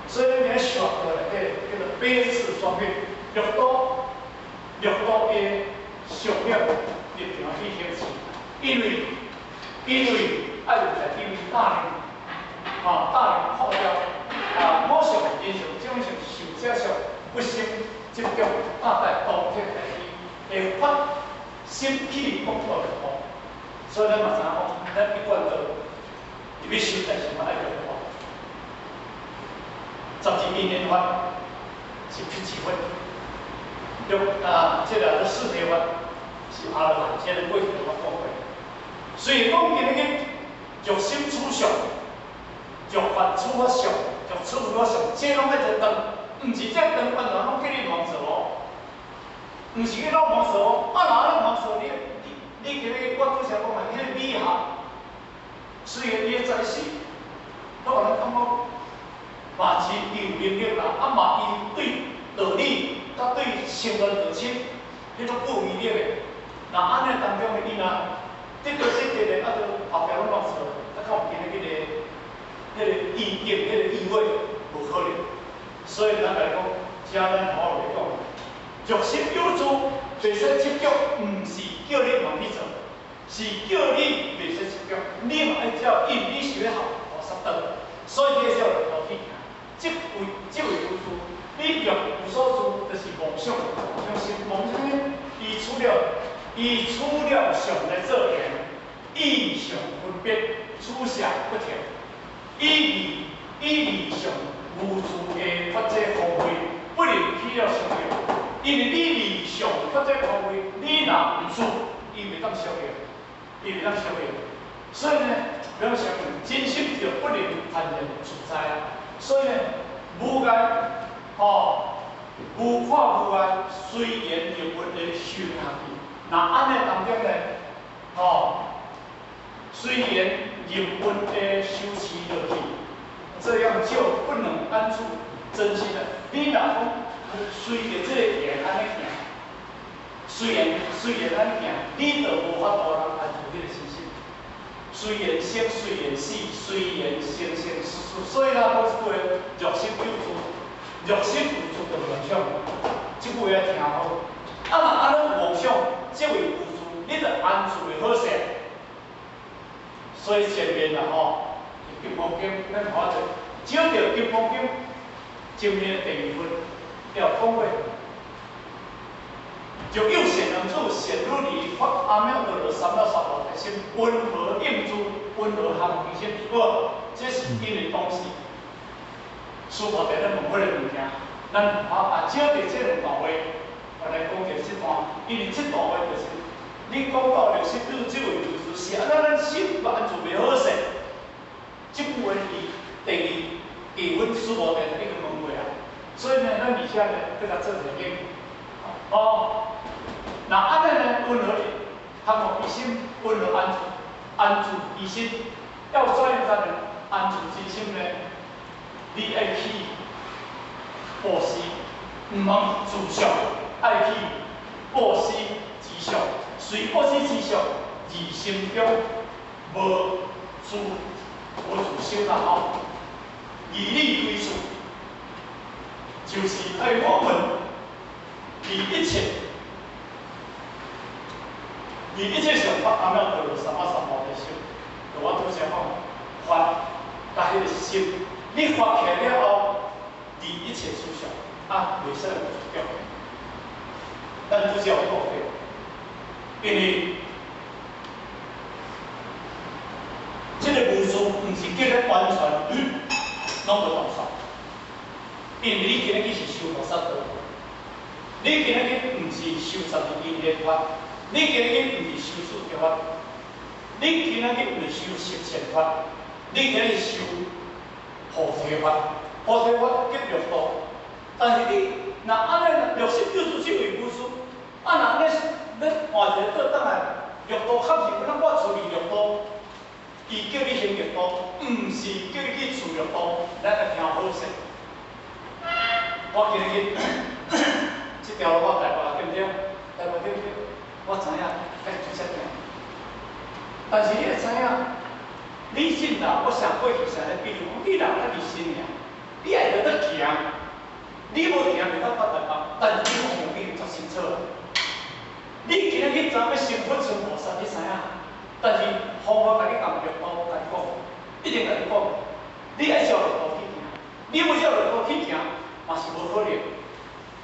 所以咱學過內底叫做悲智雙運，六度六度的上了立場去行持，因為愛有在因為大能啊，大能破掉啊，我相人相眾相壽者相不生執著，大帶道體大悲，會發心起廣大的福。所以咱嘛知影講，咱一貫道入去修大乘嘛愛六度，12因緣法是辟支佛，六啊，這個四諦法是阿羅漢，這個過去我講過。雖然講今日欲心取相，欲法取法相，欲取法相，這攏愛一個斷，毋是這斷完全攏叫你妄做哦，毋是叫你妄做哦。啊，若按呢妄做，你今日我拄才講的彼個美學，雖然伊會在死，都予咱感覺嘛是伊有能力啦，啊嘛伊對道理，佮對聲聞道親，彼種有威力的。若按呢當中的伊若得到得得的，啊，就後壁攏妄做，啊，較有今日彼個意境、彼個意味無可能。所以咱來講，遮咱好來講，欲心有住，袂使執著，毋是叫你妄去做，是叫你袂使執著，你嘛愛照因，你是欲學菩薩道，所以你才有路去行。即為有住，你欲有所住，就是妄想，妄想心，妄想心，伊除了相來做緣，意相分別，取捨不停，以離相無住的法界方位，不能起了相應，因為你離相上法這方位，你若毋做，伊袂當相應，伊袂當相應。所以呢，袂當相應，真心就不能坦然自在啊。所以呢，無礙吼，無看無礙，隨緣任運的修下去。若按呢當中呢，吼，隨緣任運的修持落去，這樣就不能安住真心了。你若講隨著這個緣按呢行，隨緣隨緣按呢行，你就無法度通安住你的真心。隨緣生，隨緣死，隨緣生生死死。所以啦，講一句話，若心有住，若心有住就妄想。這句話愛聽好。啊，若按呢有妄想，這位有住，你就安住會好勢。所以前面啦吼，《金剛經》咱看者，照著《金剛經》前面的第二份有講過，就有善男子、善女兒，發阿耨多羅三藐三菩提心，雲何應住？雲何含其心？不，這是因為當時須菩提咧問彼個物件，咱啊照著這兩段話，我來講著這段，因為這段話就是你講到六十九這位就是是按怎咱心要安住袂好勢？這句話伊第二第二份須菩提就已經問過啊，所以呢，咱而且呢，閣共做一個研究。哦，那按呢呢，雲何含悟其心，雲何安住？安住其心，要怎樣才能安住真心呢？你愛去布施，毋通自相，愛去布施之相，隨布施之相，而心中無住無住心啦吼。義理歸處，就是愛我們離一切，離一切相發阿耨多羅三藐三菩提心。就我拄才講，發佮彼個心，你發起來了後，離一切思想，啊，袂使有執著。咱拄才有講過，因為這個無事，毋是叫你完全攏無動作，因為你今日去是修菩薩道，你今日去毋是修十二因緣法，你今日去毋是修四諦法，你今日去毋是修十善法，你今日修菩提法，菩提法叫六度，但是你若按呢六十九處這位無事，啊若按呢欲換一個倒轉來，六度確實咱我處理六度。伊叫你行六度，毋是叫你去處六度，咱愛聽好勢。我今日這條路我台北對毋對？台北對毋對？我知影，愛做啥行。但是你會知影，你信啦，我上過去是按呢比喻，你若家己信爾，你愛著得行，你無行袂當到台北，但是你方向已經足清楚。你今日去知欲成佛成菩薩，你知影？但是方法共你共六度共你講，一定共你講，你愛照六度去行，你無照六度去行，嘛是無可能。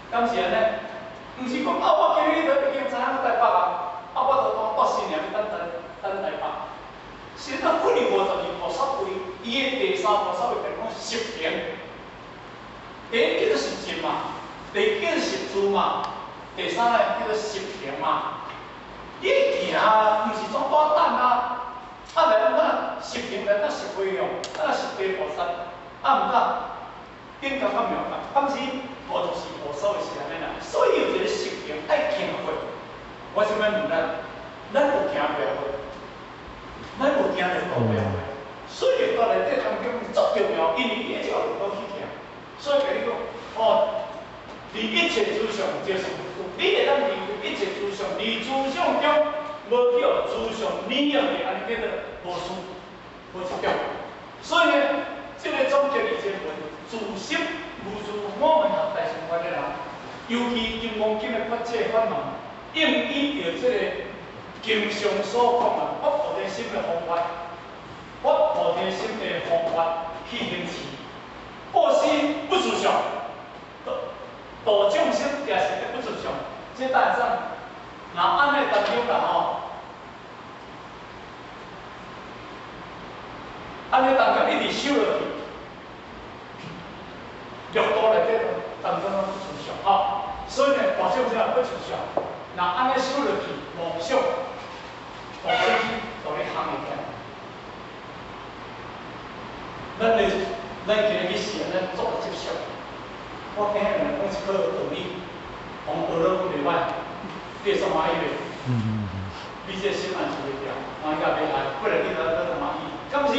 敢是按呢？毋是講啊，我今日都已經知影台北啊，啊，我就當帶新娘去等等等台北。是咱佛的52菩薩位，伊的第三菩薩位就講十行，第一叫做十盡嘛，第二叫做十住嘛，第三呢叫做十行嘛。你行毋是總帶等啊，啊來咱十行來咱十回向，啊十地菩薩，啊毋敢，頂覺較妙共，敢是無就是無所謂是按呢啦。所以有一個十行愛行過，我這擺問咱，咱有行過無？咱有行著路過無？所以到內底當中足重要，因為伊會照路去行，所以共你講，哦，離一切諸相就是無住，你會當離一切諸相，離諸相中無去予諸相黏著，按呢叫做無事，無執著。所以呢，這個總結二千文，自心無住，我們學大乘法的人，尤其金剛經的法界法門，應依著這個經上所講的發菩提心的方法，發菩提心的方法去行持，布施不住相，度眾生也是不住相，這當然，若按呢當中啦吼，按呢當中一直修落去，六度內底當中攏不住相吼，所以呢，度眾生不住相。若按呢修落去，妄想，妄想心就咧行會起來。咱咧，咱今日去試，咱做執著。我今日來講一個道理，講學了講袂歹，你會算歡喜袂？你這個心安住袂牢，歡喜甲袂害，過來你來來歡喜，敢毋是？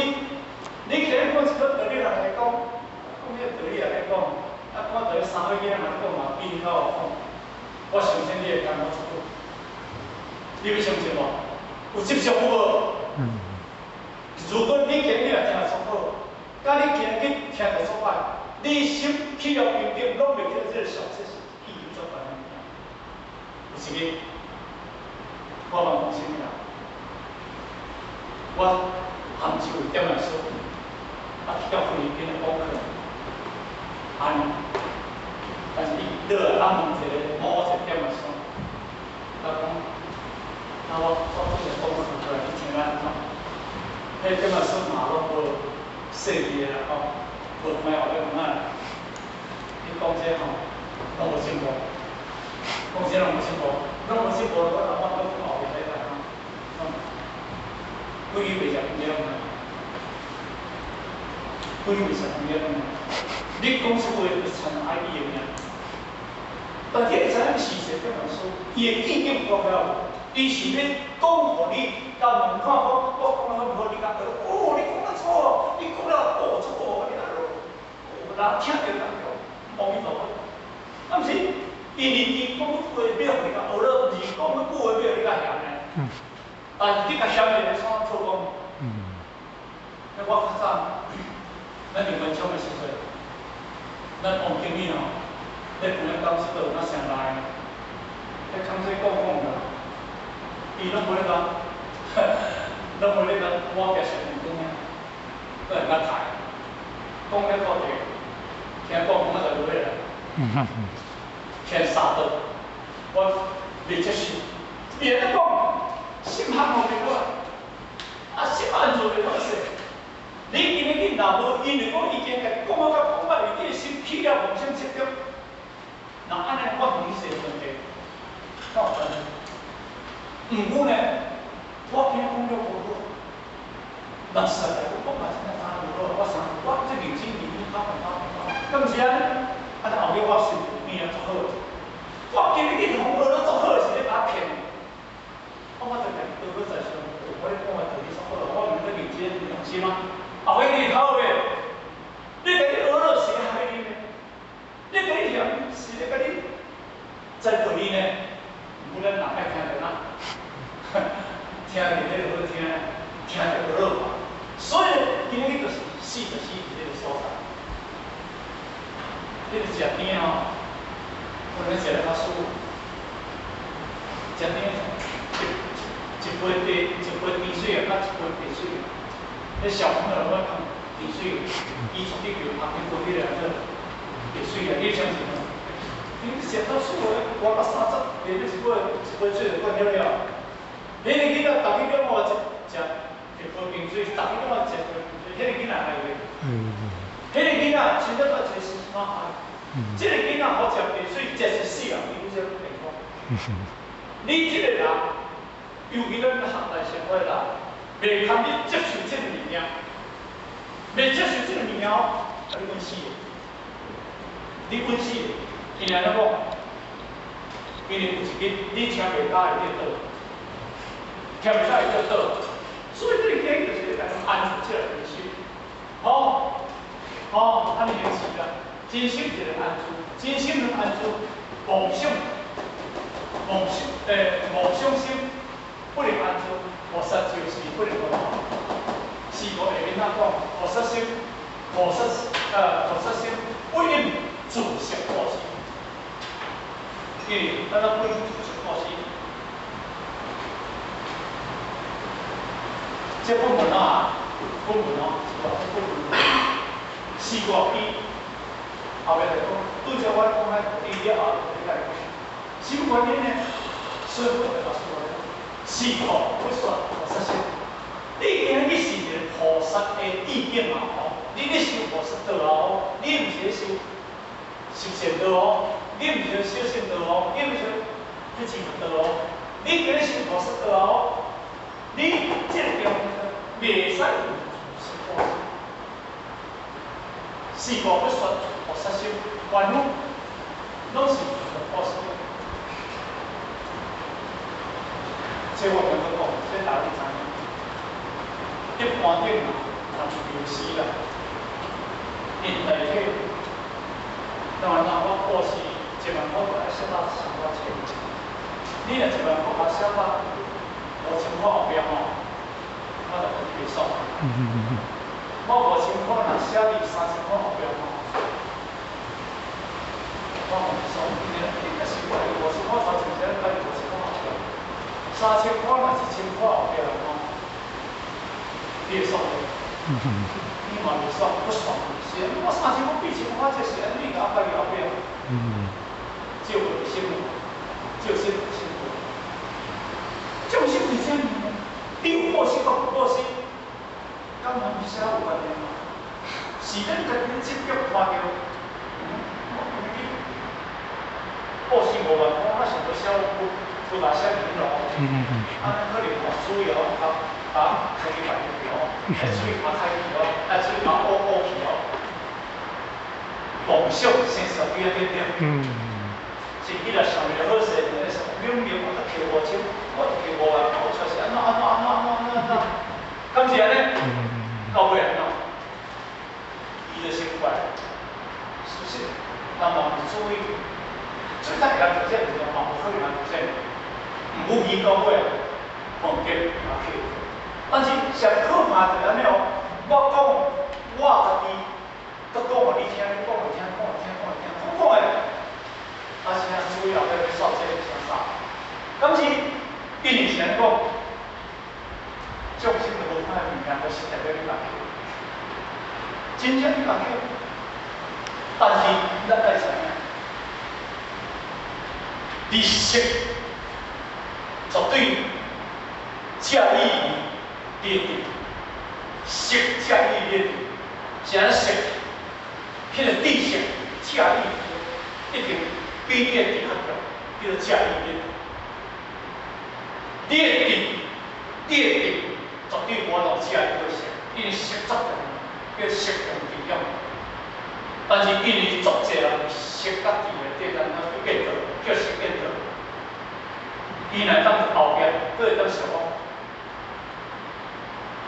你今日講一個道理來講，講彼個道理來講，啊，我佇三歲囡仔嘛講嘛，比你較會講。我相信你會感覺出好，你欲相信無？有執著有無？如果你今日若聽足好，佮你今日去聽著足歹，你心起了平等，攏袂記得這個小節是意義足懸的物件。有一日，我問講啥物啦？我含一位點來說，啊去到菲律賓的講課，按呢，但是伊倒來啊問一個某一個點來說，他講，啊我這個講課出來去聽安怎？彼個點來說嘛攏無細膩的啦吼，無看後尾問啊，你講這吼，攏無進步，講這攏無進步，攏無進步，我我閣後壁來吼，規矩袂食煙嘛，規矩袂食煙嘛，你講出話就參愛你的命，但這個知影是一個點來說，伊的意境有夠了，伊是欲講予你，共問看講，我講得好毋好，你甲哦，你講得錯，你講了哦錯，你啊，人聽著感覺阿彌陀佛，啊毋是，因為伊講話欲予你共學了，毋是講彼句話欲予你共嫌呢。但是你共嫌的，創錯講。那我較早，咱林文昌的時陣，咱王經理吼，咧分享講這個有哪啥來？咧講這講講啦，伊攏無咧講，攏無咧講，我變成員工啊，閣會較抬，講了個地，聽講講就落來，聽三道，我袂接受。伊會咧講，心行無袂落，啊心安做袂落勢。你今日去若無，因為講已經共講啊，甲講歹，你的心起了妄想執著。若按呢，我同你是有問題，敢有關係？毋過呢，我聽講了無好，人實在講嘛真正打無好，我啥我這認真認真打打打，敢毋是按呢？啊，後尾我心變啊足好，我今日去同學了足好，是咧共我騙。我就共伊倒去在想，我咧講的道理足好，我毋是咧認真用心嗎？後尾你較好袂？你共你學了是咧害你呢？你共你嫌是咧共你栽培你呢？毋過咱人愛聽著哪？聽著彼個好聽，聽著學了嘛。所以今日就是死就死佇這個所在。你著食甜吼，可能食得較舒服。食甜一杯茶，一杯甜水啊，佮一杯白水。彼小朋友攏愛講甜水，伊出去叫拍蘋果彼個做白水啊，你相信無？你食到舒服，活到30，袂欲一杯水就灌了了。彼個囡仔逐日攏我食一杯冰水，逐日攏我食一杯冰水，彼個囡仔會袂？彼個囡仔真正到一個時陣啊，這個囡仔好食白水，食一世人，伊愈這健康。你這個人，尤其咱現代社會人，袂堪你接受這個物件，袂接受這個物件哦，你穩死的，你穩死的。因為按怎講？因為有一日你聽袂到會跌倒，聽袂到會跌倒，所以你今就是咧共安住這個心，吼，吼，按呢就是啦，真心一個安住，真心能安住，妄想，妄想，妄想心不能安住，菩薩就是不能安住。四個下面怎講？菩薩心，菩薩心不應自食布施。因為咱若不應自食布施，這本文啊，本文哦，這本文四個篇，後面來講，拄則我講咱第一後你來講，什麼原因呢？所以我就告訴我，四個不算菩薩心。你今日去是一個菩薩的意境啊吼，你咧修菩薩道啊吼，你毋是咧修修善道哦，你毋是修聖道哦，你毋是這真道哦。你今日修菩薩道哦，你這個中袂使有自私。是故欲說菩薩心，凡夫攏是菩薩。這我剛剛講，這大家知影。一般頂啊，若有律師啦，𪜶內底，當然啦，我布施一萬塊，我愛寫到上偌濟。你若一萬塊，我寫到5000塊後壁吼，我就袂爽。我5000塊若寫佇3000塊後壁吼，我嘛袂爽，因為你若是我5000塊頭前寫，家己5000塊後壁，3000塊若1000塊後壁吼，你會爽無？你嘛袂爽，不爽。是啊，我3000塊比1000塊，這是按呢，你共我擺佇後壁。照為心，照心心。眾生是啥物？你有布施佮無布施，敢有啥有關係嗎？是咱家己執著看著，我今日布施5萬塊，我想欲寫無無甲寫入去咯。啊，可能吼主要較把開去別去哦，哎，水較開去哦，啊，水較烏烏去哦。夢想生小對對對。是伊若想袂好勢，明明我才摕5000，我摕5萬塊，我出是按怎按怎按怎按怎按怎，敢是按呢？到尾按怎？伊就先怪，是不是？人嘛毋注意，所以咱會曉這個嘛無可能這，毋語到尾，問題也去。但是上可怕就是按呢哦，我講我家己，閣講予你聽，你講予聽，講予聽，講予聽，講講的。啊，是啊，主要要煞這個啥啥？敢是因為是按呢講，眾生都無看的物件，都是代表你家己，真正你家己。但是咱愛知影，知識絕對駕馭你的智，識駕馭你的智，是按呢識？彼個知識駕馭一定比你的智較強，叫做駕馭你。你的智，你的智絕對無法度駕馭過識，因為識足重，叫識用智用。但是因為足濟人識佮智內底，咱叫見道，叫識見道。伊若當後壁，閣會當想講，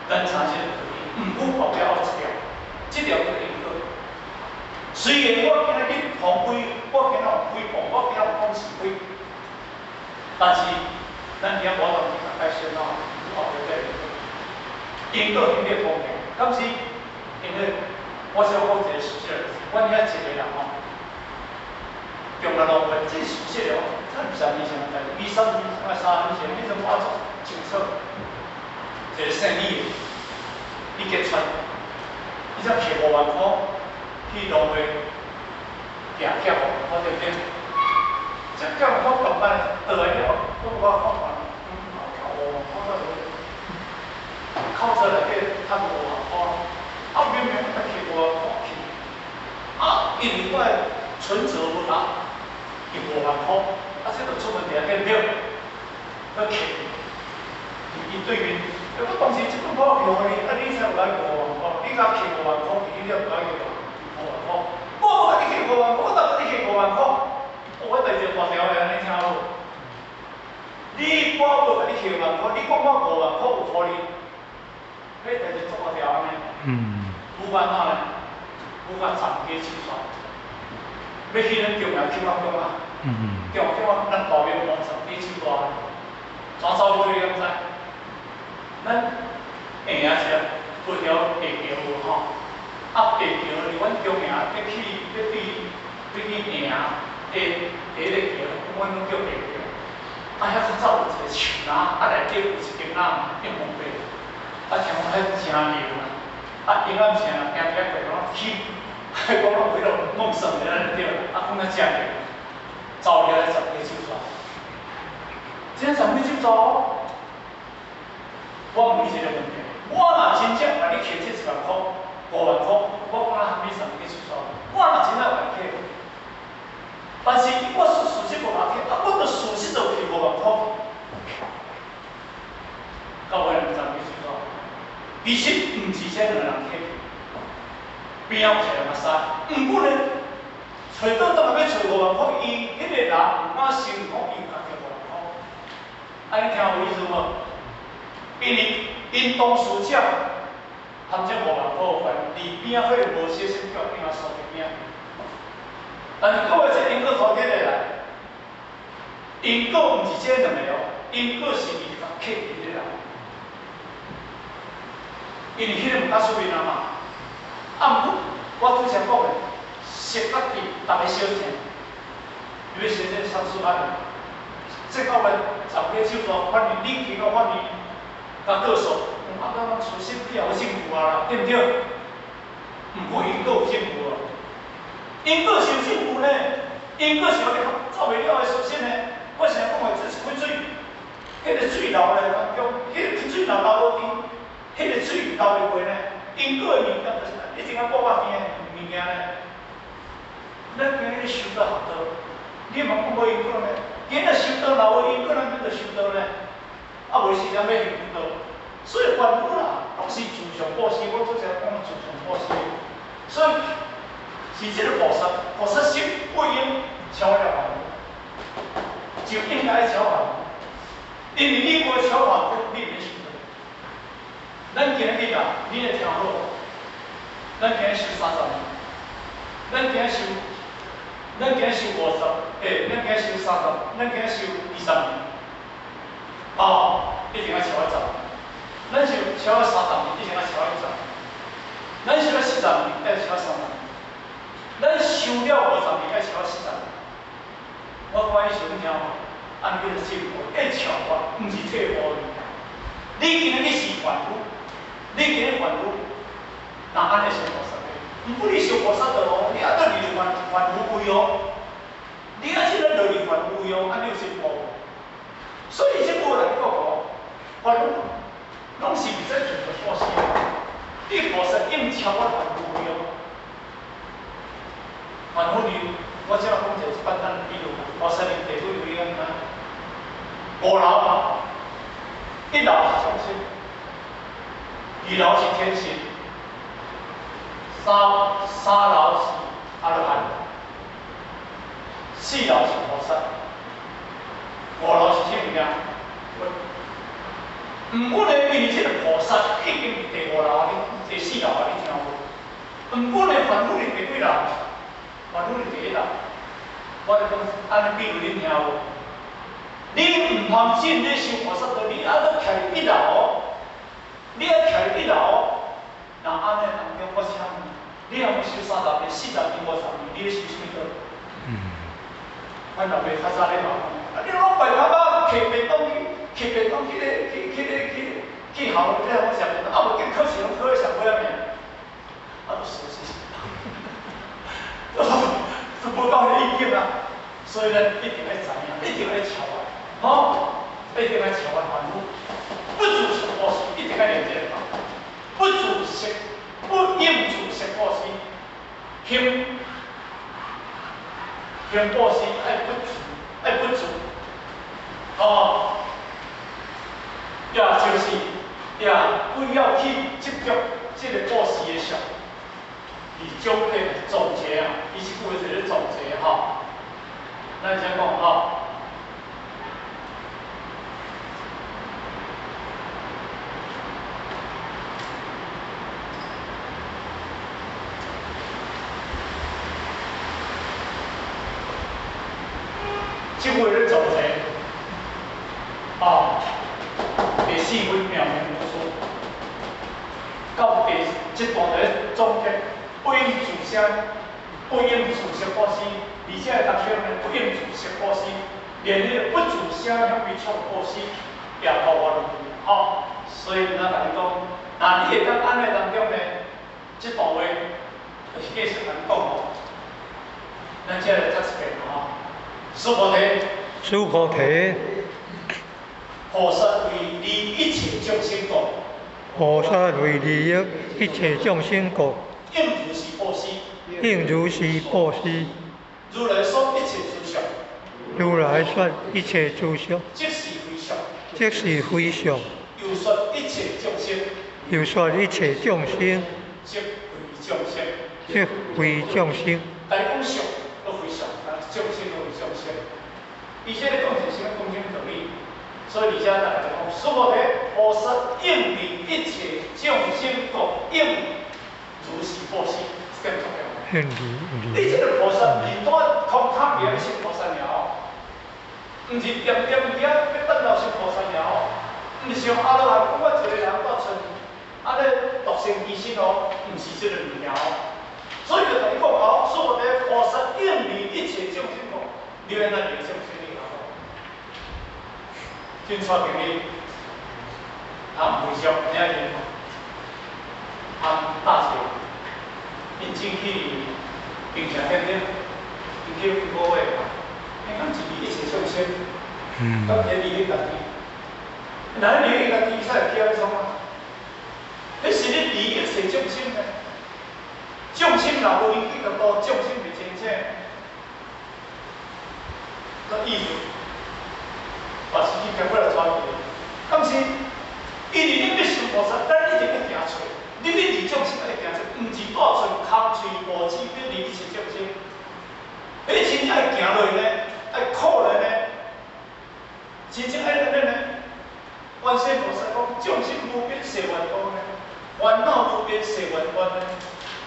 咱查這個道理，毋過後壁有一條，這條叫因果。雖然我今仔日紅非，我今仔有誹謗，我今仔有講是非，但是咱遐無法度去共解釋喏，後壁這因果因果方面，敢是因為我想講一個事實，阮遐一個人吼，中來路過，這事實哦，這毋是20年前的代誌，20年、3年前，彼陣我足清楚，一個姓李的，李杰川，伊才摕5萬塊去芦苇寄寄5萬塊，對不對？這寄五萬塊辦倒來了，我我看看，扣5萬塊才無，扣出來底趁5萬塊，啊明明我才摕五萬塊去，啊因為我的存折無達伊5萬塊，啊這就出問題啊，對不對？閣摕，伊對面，我當時這本我摕予你，啊你才有來5萬塊，你敢摕五萬塊去，你了無愛五萬塊？我無共你摕五萬塊，我哪共你摕五萬塊？我代誌大條的，按呢聽無？你我無共你摕五萬塊，你講我五萬塊有可能？彼代誌足大條按呢？無法怎呢？無法斬雞取草。欲去咱中央警察局啊？中央警察咱大廟王十幾手大，怎走過去你敢知？咱下一個過條下橋有吼，啊下橋離阮中營欲去欲對欲去下下下個橋，阮攏叫下橋。啊，遐較早有一個樹林，啊內底有一間仔嘛，用木白，啊聽講遐誠靈啦，啊陰暗時若行伫遐過，攏去，講攏有彼落夢算的按呢對啦，啊講遐誠靈，走入來十幾手煞，這十幾手煞哦。我問你一個問題：我若真正共你摕這1萬塊、5萬塊，我講啊，你十幾手煞，我若真正共你摕，但是我事實無共去，啊，我著事實就去5萬箍。到尾毋知去是怎，其實毋是這兩个人客氣，邊仔有一個人會使，毋過呢，揣倒當下欲揣5萬箍，伊彼個人毋敢承講伊有家己5萬箍，按呢聽有意思無？因為𪜶當事者含這5萬箍有關，佇邊仔可能無小心叫警察鎖佇邊仔。但是各位這因果頭起來，因果毋是這兩个哦，因果是伊較客氣的人，因為彼個毋敢出面啊嘛。啊，毋過我拄才講的，識家己，逐个相聽，你欲學這上師法，這到尾十幾手段，反正你去到法院，共告訴，啊，咱拢事實你也有證據啊啦，對毋對？毋過因果有證據啊，因果是有證據呢，因果是予你走袂了的事實呢。我成日講的，這是開水，彼個水流來當中，彼個水若流無甜，彼個水流袂過呢。因果的物件就是一定愛掛掛甜的物件呢。咱今日修道學道，你嘛講無因果呢？今日修道若無因果，咱欲怎修道呢？啊，無時間欲行道，所以凡夫啦，攏是自相布施。我拄才講自相布施，所以是這個菩薩，菩薩心不應超越凡夫，就應該超凡夫。因為你無超凡夫，你袂修道。咱今日啊，你會聽好，咱今日修30年，咱今日修，咱今日修50，欸，咱今日修三十，咱今日修20年，哦，一定愛超越十年。咱修超越30年，一定愛超越十年。咱修了40年，愛超越30年。咱修了50年，愛超越40年。我看伊想聽無，按呢叫做進步，愛超越，毋是退步。你今日是凡夫，你今日凡夫，若按呢修菩薩的，毋過你修菩薩道哦，你猶閣佇凡夫位哦，你猶這个落佇凡夫位哦，按呢有進步。所以這部來講哦，凡夫攏是袂使做布施，你菩薩應超越凡夫位哦。凡夫你，我這講一個簡單的比喻，菩薩佇第幾位啊？五樓嘛，一樓是眾生，二樓是天神，三樓是阿羅漢，四樓是菩薩，五樓是啥物件？毋過呢，因為這個菩薩已經佇第五樓啊，第四樓啊，你聽無？毋過呢，凡夫佇第幾樓？凡夫佇第一樓。我咧講按呢比喻，恁聽無？你毋通進咧修菩薩道，你猶閣徛佇一樓，你猶徛佇一樓，若按呢當中，我請問你，你若欲修30年、40年、50年，你欲修啥物道？阮老爸較早咧嘛講，啊，你攏白頭仔摕便當去，摕便當去咧，去去咧去去校咧，攏食便當，啊，無見考試攏考咧上尾仔名，啊，就事實，都無夠彼意境啊，所以咱一定愛知影，一定愛超越，吼，一定愛超越凡夫，不自色布施，一定愛練這個，不自色，不應自色布施，行行布施愛不自，愛不自，哦，也就是也不要去執著這個布施的相，伊總結總結啊，伊這句話是咧總結吼，咱先講吼。這句話咧總結，啊，第四分妙明如是，到第這段咧總結，不應自聲，不應自色布施，而且當中呢不應自色布施，連彼個不自聲響彼種布施也包括入去，吼，所以咱共你講，若你會當按呢當中呢，這段話就是繼續共你講吼，咱這來讀一遍吼。須菩提，須菩提，菩薩為利一切眾生故，菩薩為利益一切眾生故，應如是布施，應如是布施。如來說一切諸如來說一切諸相，即是非相，即是非相。又說一切眾生，又說一切眾生，即非眾生，即非眾生。但講相都非相，眾生都非眾生。伊這個講是啥物？講啥物道理？所以而且大家就講，須菩提，菩薩應離一切眾生故，應如是布施，這點重要。應離。你這個菩薩，是帶空空爾成菩薩爾哦，毋是點點爾欲等到成菩薩爾哦，毋是像阿羅漢講我一個人到賰按呢獨善其身哦，毋是這個物件哦。所以就共伊講哦，須菩提，菩薩應離一切眾生故，你欲按怎離眾生？你講。真確定你，含非常，你愛聽含大乘，𪜶進去平常點點，𪜶去五位嘛，𪜶講是離一切眾生，敢是離你家己？若你離你家己，才會起按創啊？彼是咧離一切眾生呢？眾生若無引起個多，眾生袂清醒，個意思。嘛是去經過來抓去的，但是因為你欲修菩薩，咱一定欲行揣，你欲離眾生愛行揣，毋是帶賰空喙無舌欲離一切眾生。你真正愛行落去呢，愛苦來呢，真正愛按呢呢。觀世菩薩講，眾生無邊誓願度呢，煩惱無邊誓願斷呢，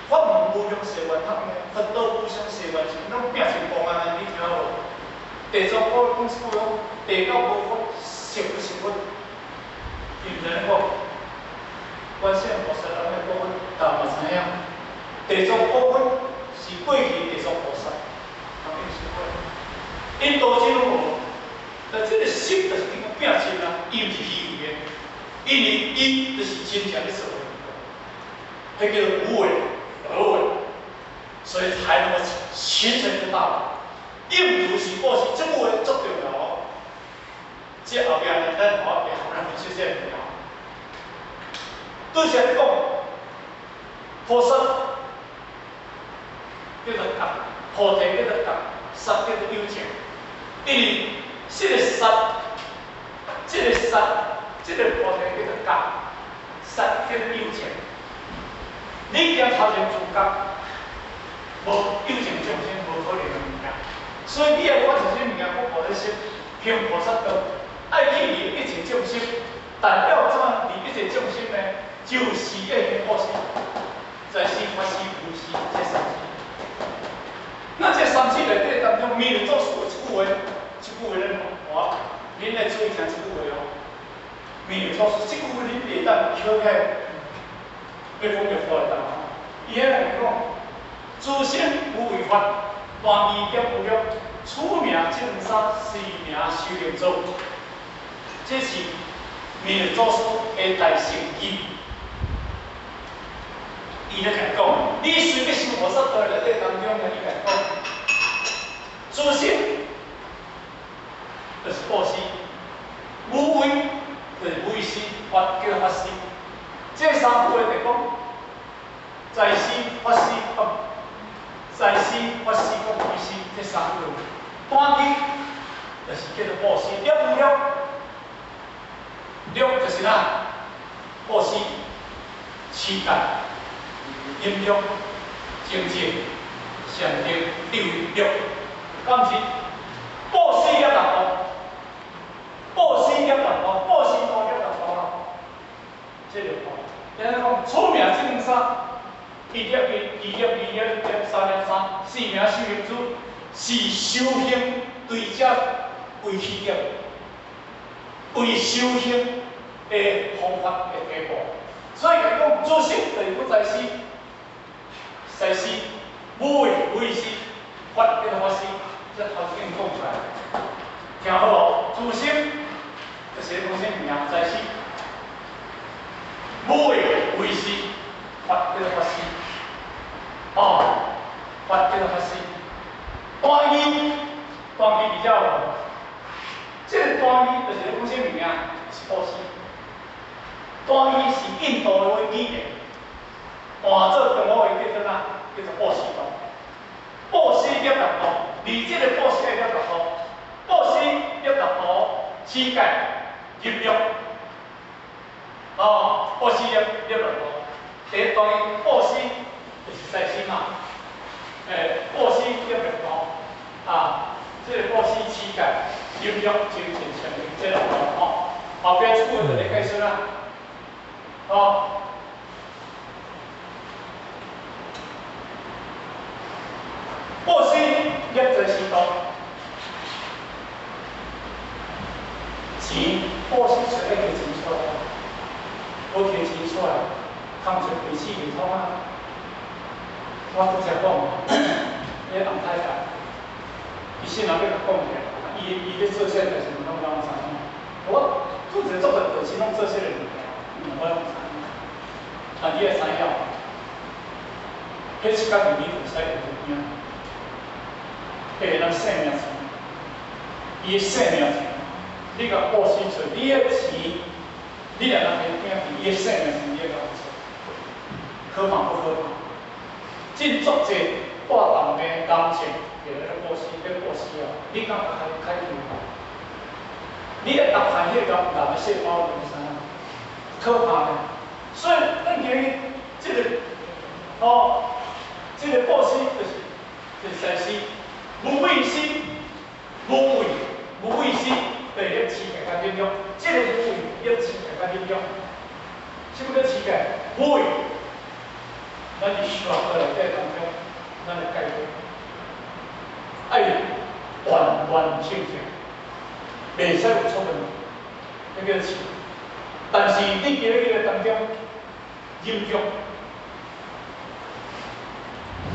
法門無量誓願學呢，佛道無上誓願成，攏拼成功按呢，你聽無？地藏菩講句講，地到無佛，成不成佛？伊毋知影講，觀世菩薩人咧講，大嘛知影。地藏菩薩是過去地藏菩薩，他變成佛。𪜶多真攏無，但這個心就是經過拼盡啊，伊毋是虛偽的，因為伊就是真正咧做的，彼叫做無為而為，所以才能夠形成一個大道。應如是布施，這句話足重要哦。這後壁呢，咱後會予咱分析這個物件。拄才咧講，菩薩叫做覺，菩提叫做覺，薩叫做有情。因為這個薩，這個薩，這個菩提叫做覺，薩叫做有情。你行頭前自覺，無有情眾生無可能的物件。所以你愛我一啥物件，我菩提心，行菩薩道，愛去利一切眾生，但要怎利一切眾生呢？就是愛行布施，財施、法施、布施這三施。那這三施內底當中，彌勒祖師有一句話，這句話恁我，恁愛注意聽這句話哦。彌勒祖師這句話恁會當捡起來，欲講就好會當。伊彼個講，諸行無為法，斷疑業無欲，此名正三，是名修行祖。這是彌勒祖師的大乘偈。伊咧共講，你隨欲修菩薩道內底當中呢，伊共講，諸行就是布施，無為就是為施，法叫做法施。這三句話就講，財施、法施、財施、法施、閣布施，這三句。斷疑就是叫做布施，了無了？了就是啥？布施、持戒、忍辱、精進、禪定、智慧、六，敢是布施業六步，布施業六步，布施道業六步啦。這六步，然後講此名正三，一粒一，二粒二，一粒三粒三，四名修行祖，是修行對這為起點，為修行的方法的第一步。所以講，諸行就是不財施，財施無為為施，法叫做法施，這頭先講出來，聽好無？諸行就是講啥物名？財施，無為為施，法叫做法施。哦，法叫做法施。斷疑，斷疑比較，這個斷疑就是講啥物件？是布施。斷疑是印度的語言，換做中國話叫做啥？叫做布施道。布施業六步，離這個布施業六步，布布施攝六度，持戒忍辱。哦，布施攝六度，第一當然布施就是財施嘛。布施攝六度，啊，這個布施持戒忍辱精進禪定這六度吼，後壁這句就來解釋啦。哦，布施攝財施度，錢布施出來摕錢出來，無摕錢出來，空一鼻子袂通啊！我拄才講，彼個洪太太，伊先若欲共講起來，伊咧做啥代誌，攏攏知影。我做者做個代誌，攏做啥個物件，我攏知影。啊，你會知影？彼一工你會使用物件，彼個咱性命錢，伊的性命錢，你共布施出，你的錢，你若人會驚去，伊的性命錢你會共出，可怕不可怕？真足濟帶重病、感情，伫咧布施，咧布施啊！你敢開開球？你會打開彼個癌的細胞，你知影？可怕呢！所以咱今日這個，哦，這個布施就是財施，無畏施，無畏，無畏施，就是咧持戒佮忍辱。這個無畏，咧持戒佮忍辱。什麼叫持戒？無畏。咱佇修學內底當中，咱來解決，愛完完全全，袂使有錯誤，彼叫持。但是你今日個當中，忍辱，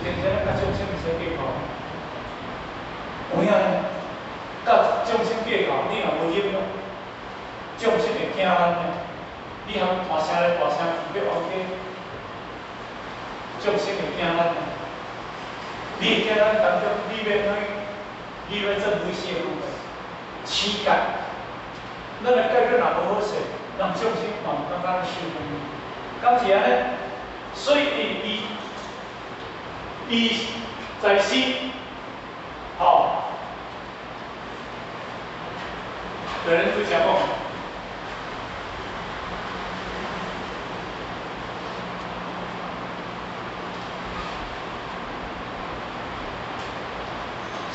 有陣時咱佮眾生袂使計較，有影呢？佮眾生計較，你若無忍辱，眾生會驚咱呢。你通大聲來大聲去，欲冤家。眾生會驚咱，你會驚咱當中，你欲哪？你欲做無私的工作，持戒。咱的戒律若無好勢，人眾生嘛毋感覺咱受苦，敢是按呢？所以伊在施，吼，有人拄才講。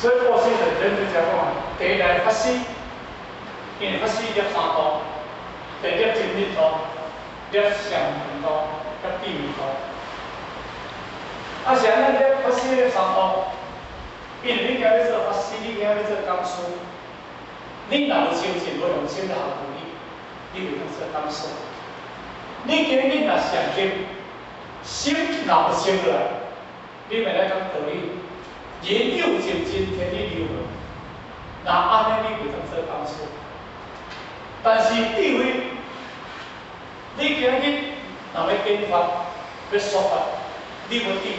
所以布施就咱拄才講啊，第一來法師，因為法師攝三度，第一攝真理度，攝相行度，攝智慧度。啊，是按呢攝法師攝三度，因為你今日做法師，你今日做講師，你若無精進，無用心來學道理，你袂當做講師。你今日若善行，心若無靜落來，你袂來講道理。人有精進，天理流。若按呢，你袂當做講師。但是智慧，你今日若欲講法，欲說法，你無智慧，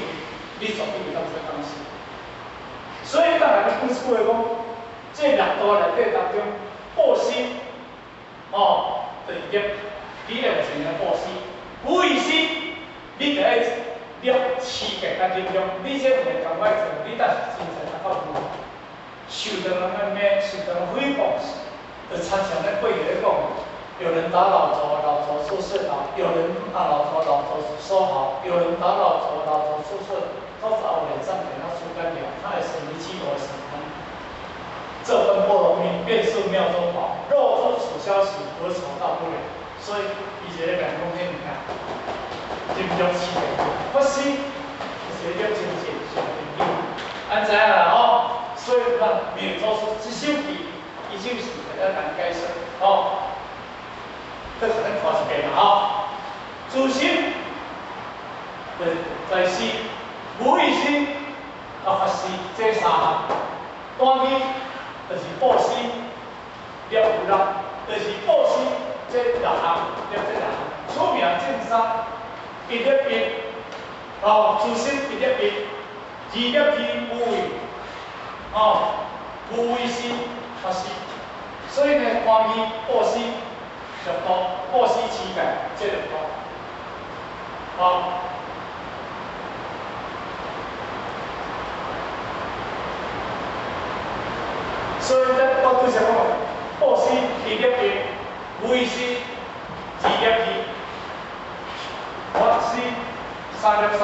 你絕對袂當做講師。所以，當來講一句話講，這六度內底當中，布施，哦，就是攝，你會有一個布施，無畏施，你就愛攝持戒佮忍辱，你這毋是共我做，你但是真濟較夠有，受到人的罵，受到人誹謗，就親像咱過去咧講，有人打老祖，老祖說是好；有人罵老祖，老祖說好；有人打老祖，老祖說是，到後來藏給他出干了，他也是離棄我神通。這分波羅蜜，便是妙中寶。若作此消息，何愁到不了？所以，伊就咧講講彼物件，忍辱持戒，法師就是咧精進上研究，按知影啦吼。所以咱明祖師這首偈，伊就是會當共解釋吼。再咱看一遍啦吼。慈心，就是財施、無畏施、啊法施，這三項。單語就是布施，攝有六，就是布施這六項，攝這六項。此名正三，一攝一，哦，慈心一攝一，二攝二無畏，哦，無畏施法施。所以呢，單語布施六度，布施持戒這六度，哦。所以咱我拄才講，布施1粒1，布施2粒2，法施3粒3，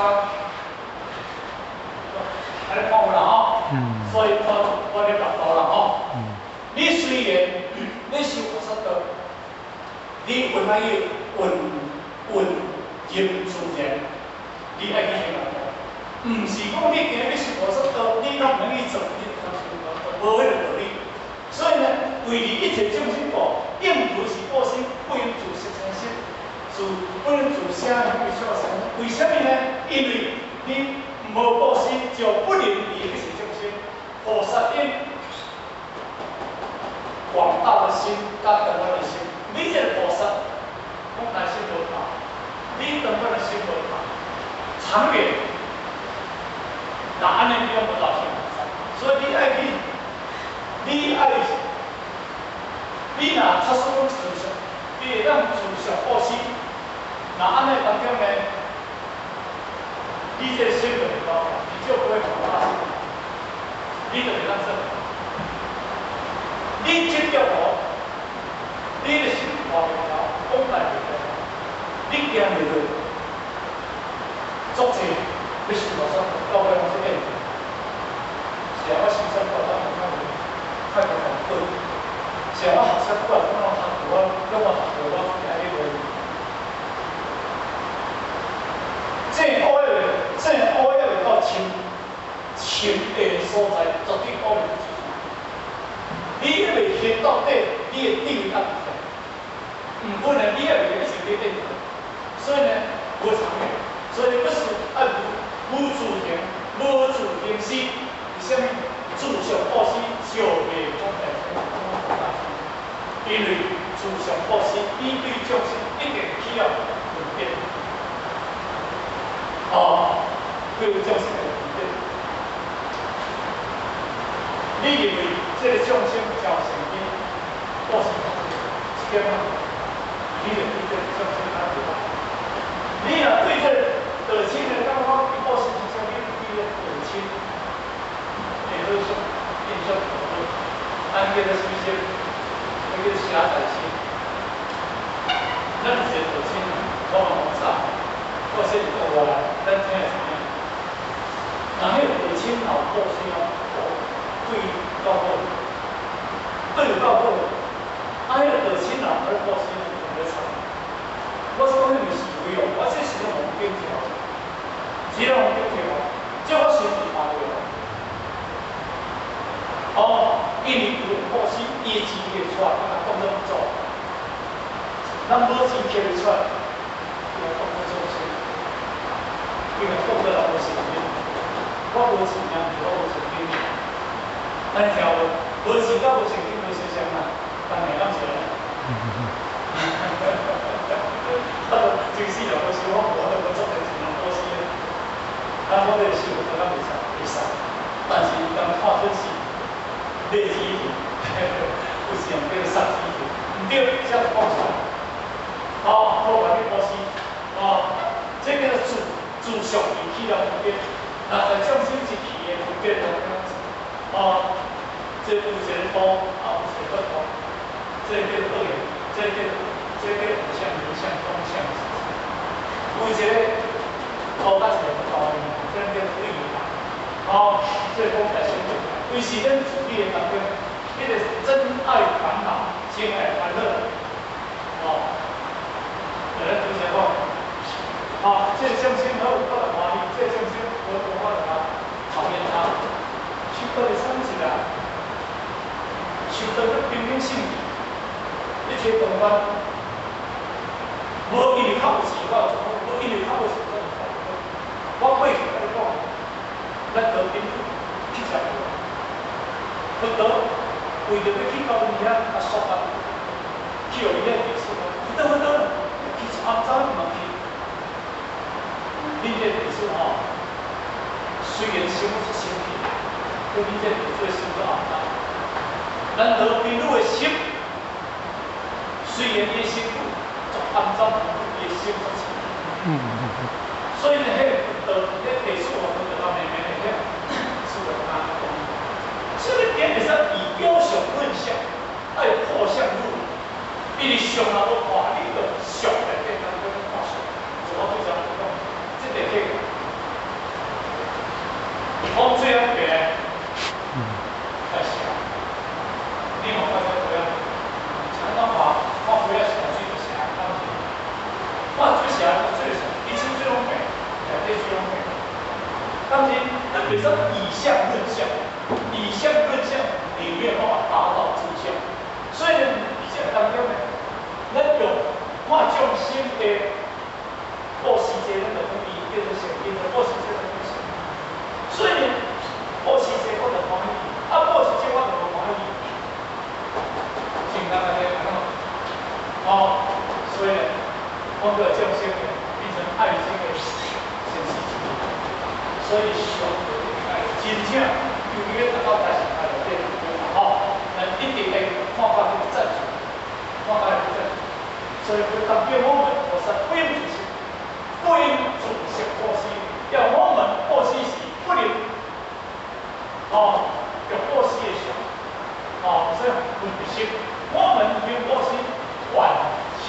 按呢看有啦吼。所以我咧六道啦吼。你雖然你修菩薩道，你運愛去運運入自然，你愛去行六道，毋是講你今日修菩薩道，你攏毋免去做，你就當修菩薩道，無彼個道理。所以呢，為利一切眾生故，應如是布施，不應住色聲色，住不能住聲聞味觸法。為啥物呢？因為你無布施，就不能利一切眾生。菩薩應廣大的心，佮長遠的心。你這個菩薩，講大心無大，你長遠的心無大，長遠，那按呢你攏無到成菩薩。所以你愛去，你愛，你若假使講持續，你會當持續布施，若按呢當中呢，你這個心就會高，你就不會廣大心，你就會當做。你執著無，你的心看袂牢，講大袂牢，你行袂落，足濟欲修菩薩到尾攏是變。是啊，我修啥道，咱較無較無煩惱。是啊，我學啥過來，攏學無我，攏我學無我自己愛去學。正烏的，正烏的會到深深的所在，絕對烏袂出。你還袂行到底，你的定力猶袂毋本來你也袂一直佇頂。所以呢，無長遠。所以不是愛無無自行，無自行施，為啥物？自相布施就袂講大心，因為自相布施，伊對眾生一定起了分別。哦，對眾生的分別。你認為這個眾生真有善根，布施較濟，一點仔，你就對這個眾生較袂歹。你若對這個道親的感覺，伊布施是啥物？對這個道親會好相，印象不好，按呢叫做啥物心？那叫做狹窄心。咱有一個道親，我嘛無早，我說是國外，咱聽會知影。若彼個道親有布施哦，對夠好，對夠好。啊，彼個道親若無咧布施，就咧慘。我是講彼毋是非哦，我這是咧環境條，是咧環境條，這我心裡看著。哦，因為有布施，伊的錢會出來，咱當做不做。咱無錢挾會出來，伊來當做眾生，伊來當做人無神經。我無錢啊，我無神經。咱聽無？無錢佮無神經無相像啊，但係敢是安呢？啊，就這世人無想我無法度閣做代錢通布施咧。啊，我這個想感覺袂使袂使，但是當看準是買錢去，有時用叫做殺錢去，毋對，這就講錯。哦，好，我去布施，哦，這叫做自自相而起了分別。若在眾生一起的分別當中，哦，這有一個道，啊，有一個不道，這叫做惡緣，這叫無相、無相、空相。有一個道，佮一個不道，這叫做對立。哦，這個講起來先對，為是咱自己的當中，彼個真愛煩惱，真愛煩惱，哦，就咱拄才講，啊，這個眾生好，我就歡喜；這個眾生無好，我就討厭他。修道的啥物是啦？修道要平等性，一切同款，無因為較有錢，我就做好；無因為較無錢，我就較無好。我過去共你講，咱到賓去食佛，佛陀為著欲去到𪜶遐較速啊，去予𪜶遐地師講，佛陀佛陀，去一暗早嘛去。恁這個地師吼，雖然心出生氣，可恁這個地師的心閣暗淡。咱羅賓女的心，雖然伊的身軀足骯髒，伊的心足清。所以呢，彼個佛陀，彼個地師吼，就甲慢慢的遐，師傅甲講，啥物點會使以表相論相，愛破相入，因為相若無破，你就相來變當做破相。像我對上講，這個去，風水啊變，太小，你嘛看這杯仔，像咱看看杯仔是水就寫，敢毋是？看水寫水寫，伊手水攏變，內底水攏變，敢毋是？咱袂使以相論相，以相論相，你沒有辦法達到真相。所以呢，這當中呢，咱用看眾生的布施者，咱就講伊叫做善根，布施者就叫善根。所以呢，布施者我就歡喜，啊布施者我就無歡喜。簡單安呢，哦，所以呢，講到眾生呢，變成愛心的善事。所以上愛真正尤其要達到大乘內底，吼，咱一定會看到這個讚許，看到這個讚許。所以當叫我們菩薩不應自食，不應自食布施，要我們布施時不能，哦，有布施的相，哦，所以分別心，我們用布施願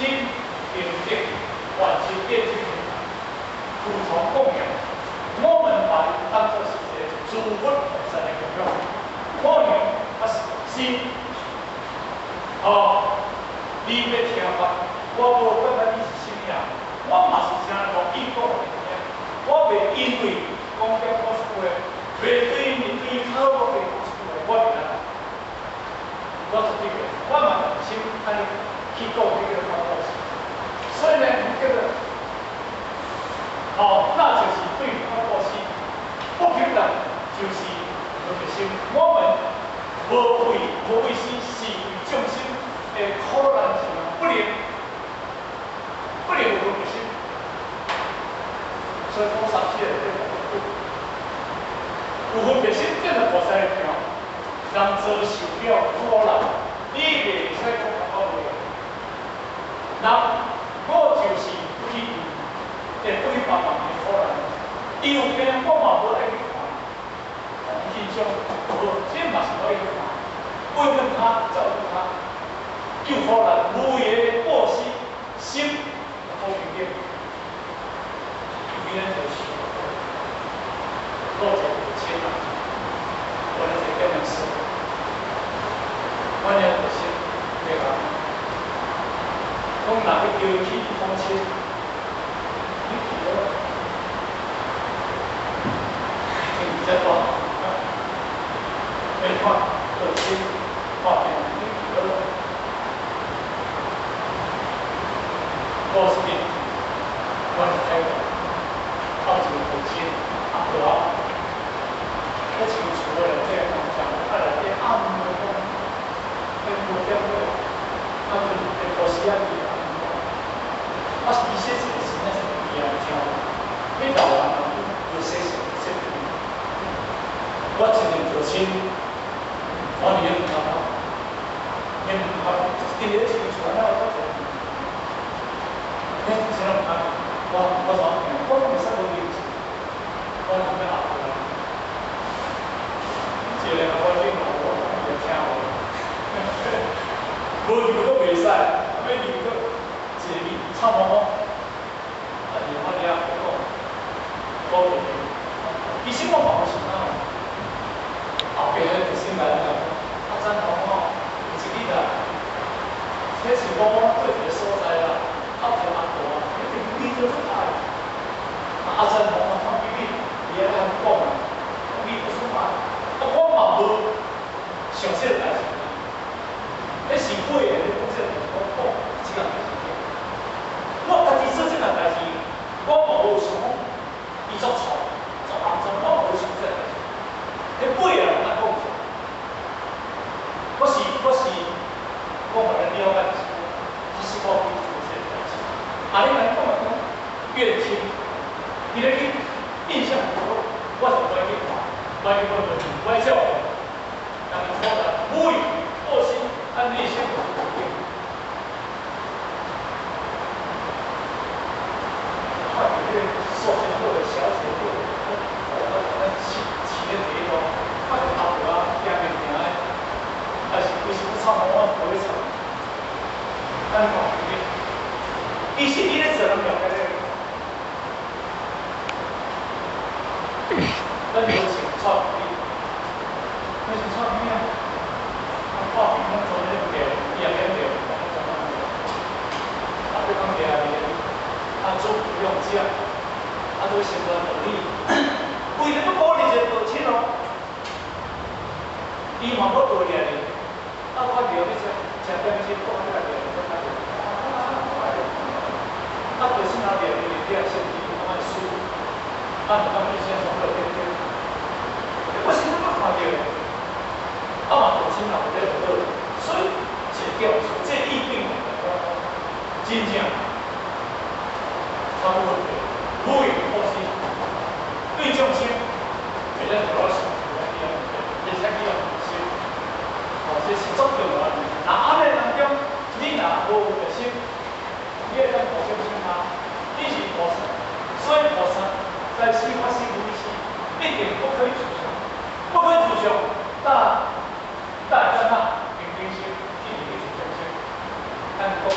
親平等，願親變成普通供養，我們把它當作是一個諸佛菩薩的供養，供養啊是心，哦，你欲聽法，我無感覺你是啥物人，我嘛是誠樂意講予你聽，我袂因為講講講出話，袂對你對討我袂講出話，我袂安呢，我絕對袂，我嘛用心按呢去講這個法故事，所以呢，這個，哦，那就是對法布施不平等，就是分別心。我們無為無為是是為眾生的苦難時，不能有分別心。所以講三世的有分別心，這就菩薩的行，人遭受了苦難，你袂使講我袂。人我就是不去會不去幫忙的苦難，伊有病，我嘛無愛去看，緊張，無，這嘛是我愛去看，慰問他，照顧他，救苦難，無為的布施，心好平等，因為咱就是多一個親人，我咧就咁樣說，我了就是對吧？講若欲叫伊去訪親，你去了，聽比較大，沒看到親看病，你去了，我是邊，我是泰國，靠一個父親阿婆，我像厝內底講講，啊內底暗暝講，彼5點過，啊就下晡時仔去啊。啊，其實這個是那是伊也聽，彼老人有洗洗洗。我一日就親，我佇咧門口，因門口佇咧親厝安怎我做？你啥人毋通？我怎行？我袂使無認識，我通欲後來。一個我囡仔，我會聽無，無入閣袂使，欲入閣一個臭毛毛。啊，是我伫遐講，我袂入。其實我嘛無想到，後壁咧就先來講，啊，讚同吼，有一日啊，彼是我對一個所在啦，啊，有一個阿婆啊，彼個味道足歹。啊，阿讚同我看見伊，伊咧講啊，味道足歹。啊，我嘛無想這個代誌，彼是過的，你講這個，我講這個代誌。我家己做這個代誌，我嘛無想講伊足臭、足骯髒，我嘛無想這個代誌。彼尾啊，人講出，我是，我予咱了解是講，其實我去做這個代誌。啊，你來講來講，願親，伊咧去印象無好，我就無愛去看，無愛去問問，無愛照顧，人苦難，無為布施，按內心有平等。看到彼個素質好的小姐好，我咱飼飼咧第一路，看到阿婆啊行行行的，其實你咧做人了解咧，咱無穿錯你，無穿錯咩啊？啊，看片咱做咧對，伊也免對，啊，比講對啊，啊，做不用食，啊，做生活道理，為了要保你一個道親哦，伊嘛無道理哩，啊，看著你食食點心，講啊，對，啊，道親後邊你你身體感覺舒服，啊，就感覺先從對對對，我是怎麼看著的？啊嘛，道親後咧就好，所以一個這意境真正較無問題，無用布施對眾生，會使做到上，會使去用心，哦，這是足重要的。若按呢當中，你若無個心，你會當度眾生嗎？你是菩薩，所以菩薩在四法四無時，一定不可以取相，不可以取相，大大家嘛，平平心，去去度眾生。但講，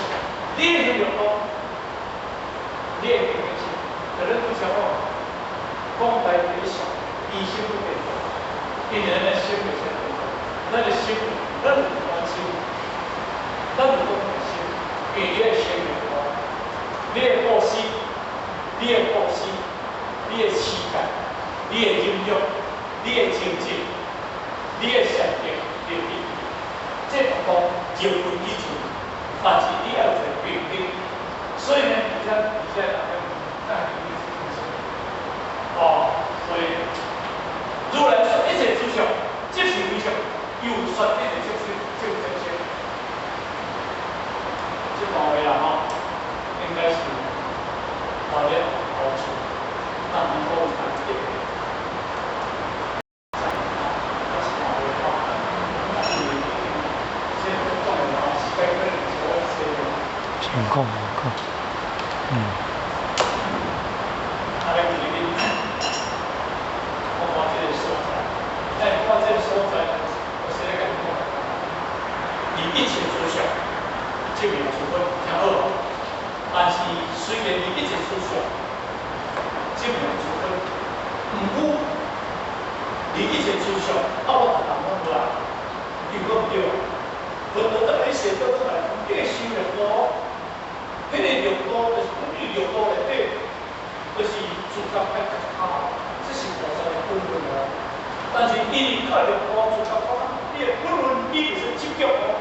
你是六道，你的平平心，可能對像講，講大理想，伊心不變，因為咱的心袂使變，咱的心，咱有關心，咱有講心，因為你的心會大，你的布施，你的布施，你的持戒，你的忍辱，你的精進，你的善德能力，這個講就分去做，但是你要有一個平等，所以呢，而且而且大家大家哦，所以如來說一切諸相，即是非相，又說一切眾生，即眾生，這段話啦吼，應該是華嚴好處，但能夠談特別。情況情況，嗯。啊，來今日我看這個所在，哎，看這個所在，我先來講講，以一切諸相，證明諸佛聽好，但是雖然以一切諸相證明諸佛，毋過以一切諸相，啊，我逐項攏無愛，伊講毋對，佛陀當來寫倒轉來，你會修六度，彼個六度就是講你六度內底，就是自覺愛覺較好，這是菩薩的本分哦。但是伊到六度自覺較好，你的本分你就是執著哦，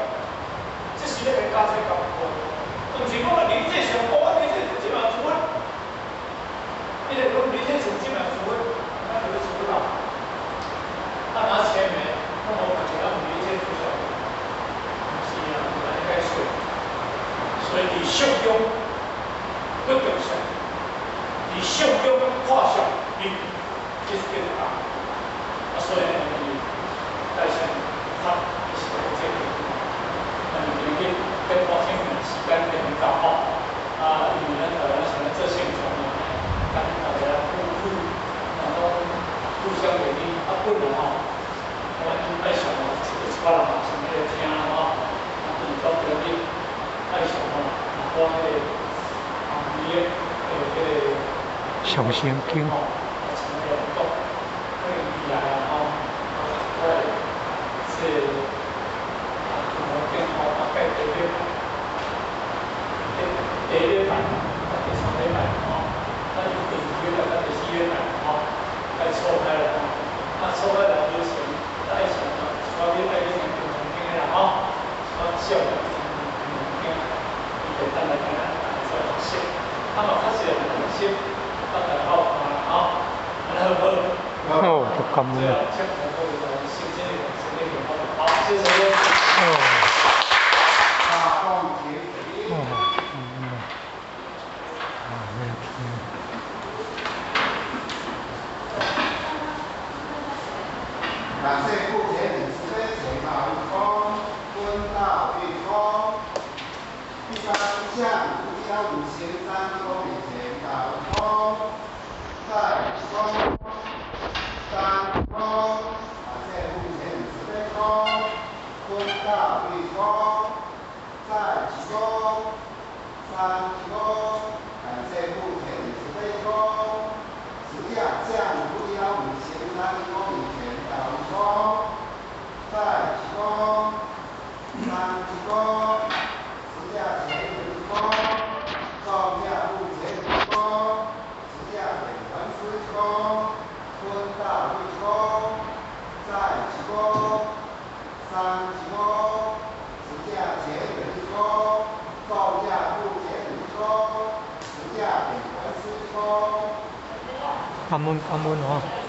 這是咧個加這甲無，毋是講啊，你這上高，你這這嘛諸佛，你這講你這是這嘛諸佛，那就是諸佛啦。啊，拿前面，我無家己啊，毋是這諸相，毋是啊，毋是按呢解說。所以佇相中不著相，佇相中看相，你這是叫做道。啊，所以呢，大乘法是講這個。那麼今日跟我聽時間變到吼，啊，因為咱台灣想要做宣傳嘛，跟大家互互，然後互相勉勵，啊，本來吼，我愛上一個一寡人嘛，想要聽吼，啊，就是講今日愛上吼，啊，我彼個啊，伊的彼個上仙經，吼，啊，像彼個講，可能未來啊吼，啊，我這啊，土木經吼，大概第一第第一禮拜，啊，第三禮拜吼，啊，就第二禮拜甲第四禮拜吼，該錯開啦吼，啊，錯開來以前，愛上啊，一寡你愛去聽平常經的啦吼，一寡少年聽平常經，伊就等來聽咱大家做學習，啊嘛較少人學習，啊，大家好看啦吼，按呢好無好？哦，足感恩。好，謝謝。哦。大放結哦，嗯，啊，咩嗯。感謝富田慈悲前大御空，尊道御空，第三向無相無形三空以前大御空，再空三空，感謝富田慈悲空，尊道御空，再空三空。三一五，實價結緣一個，造價不結緣一個，實價點官司一個。感恩感恩吼。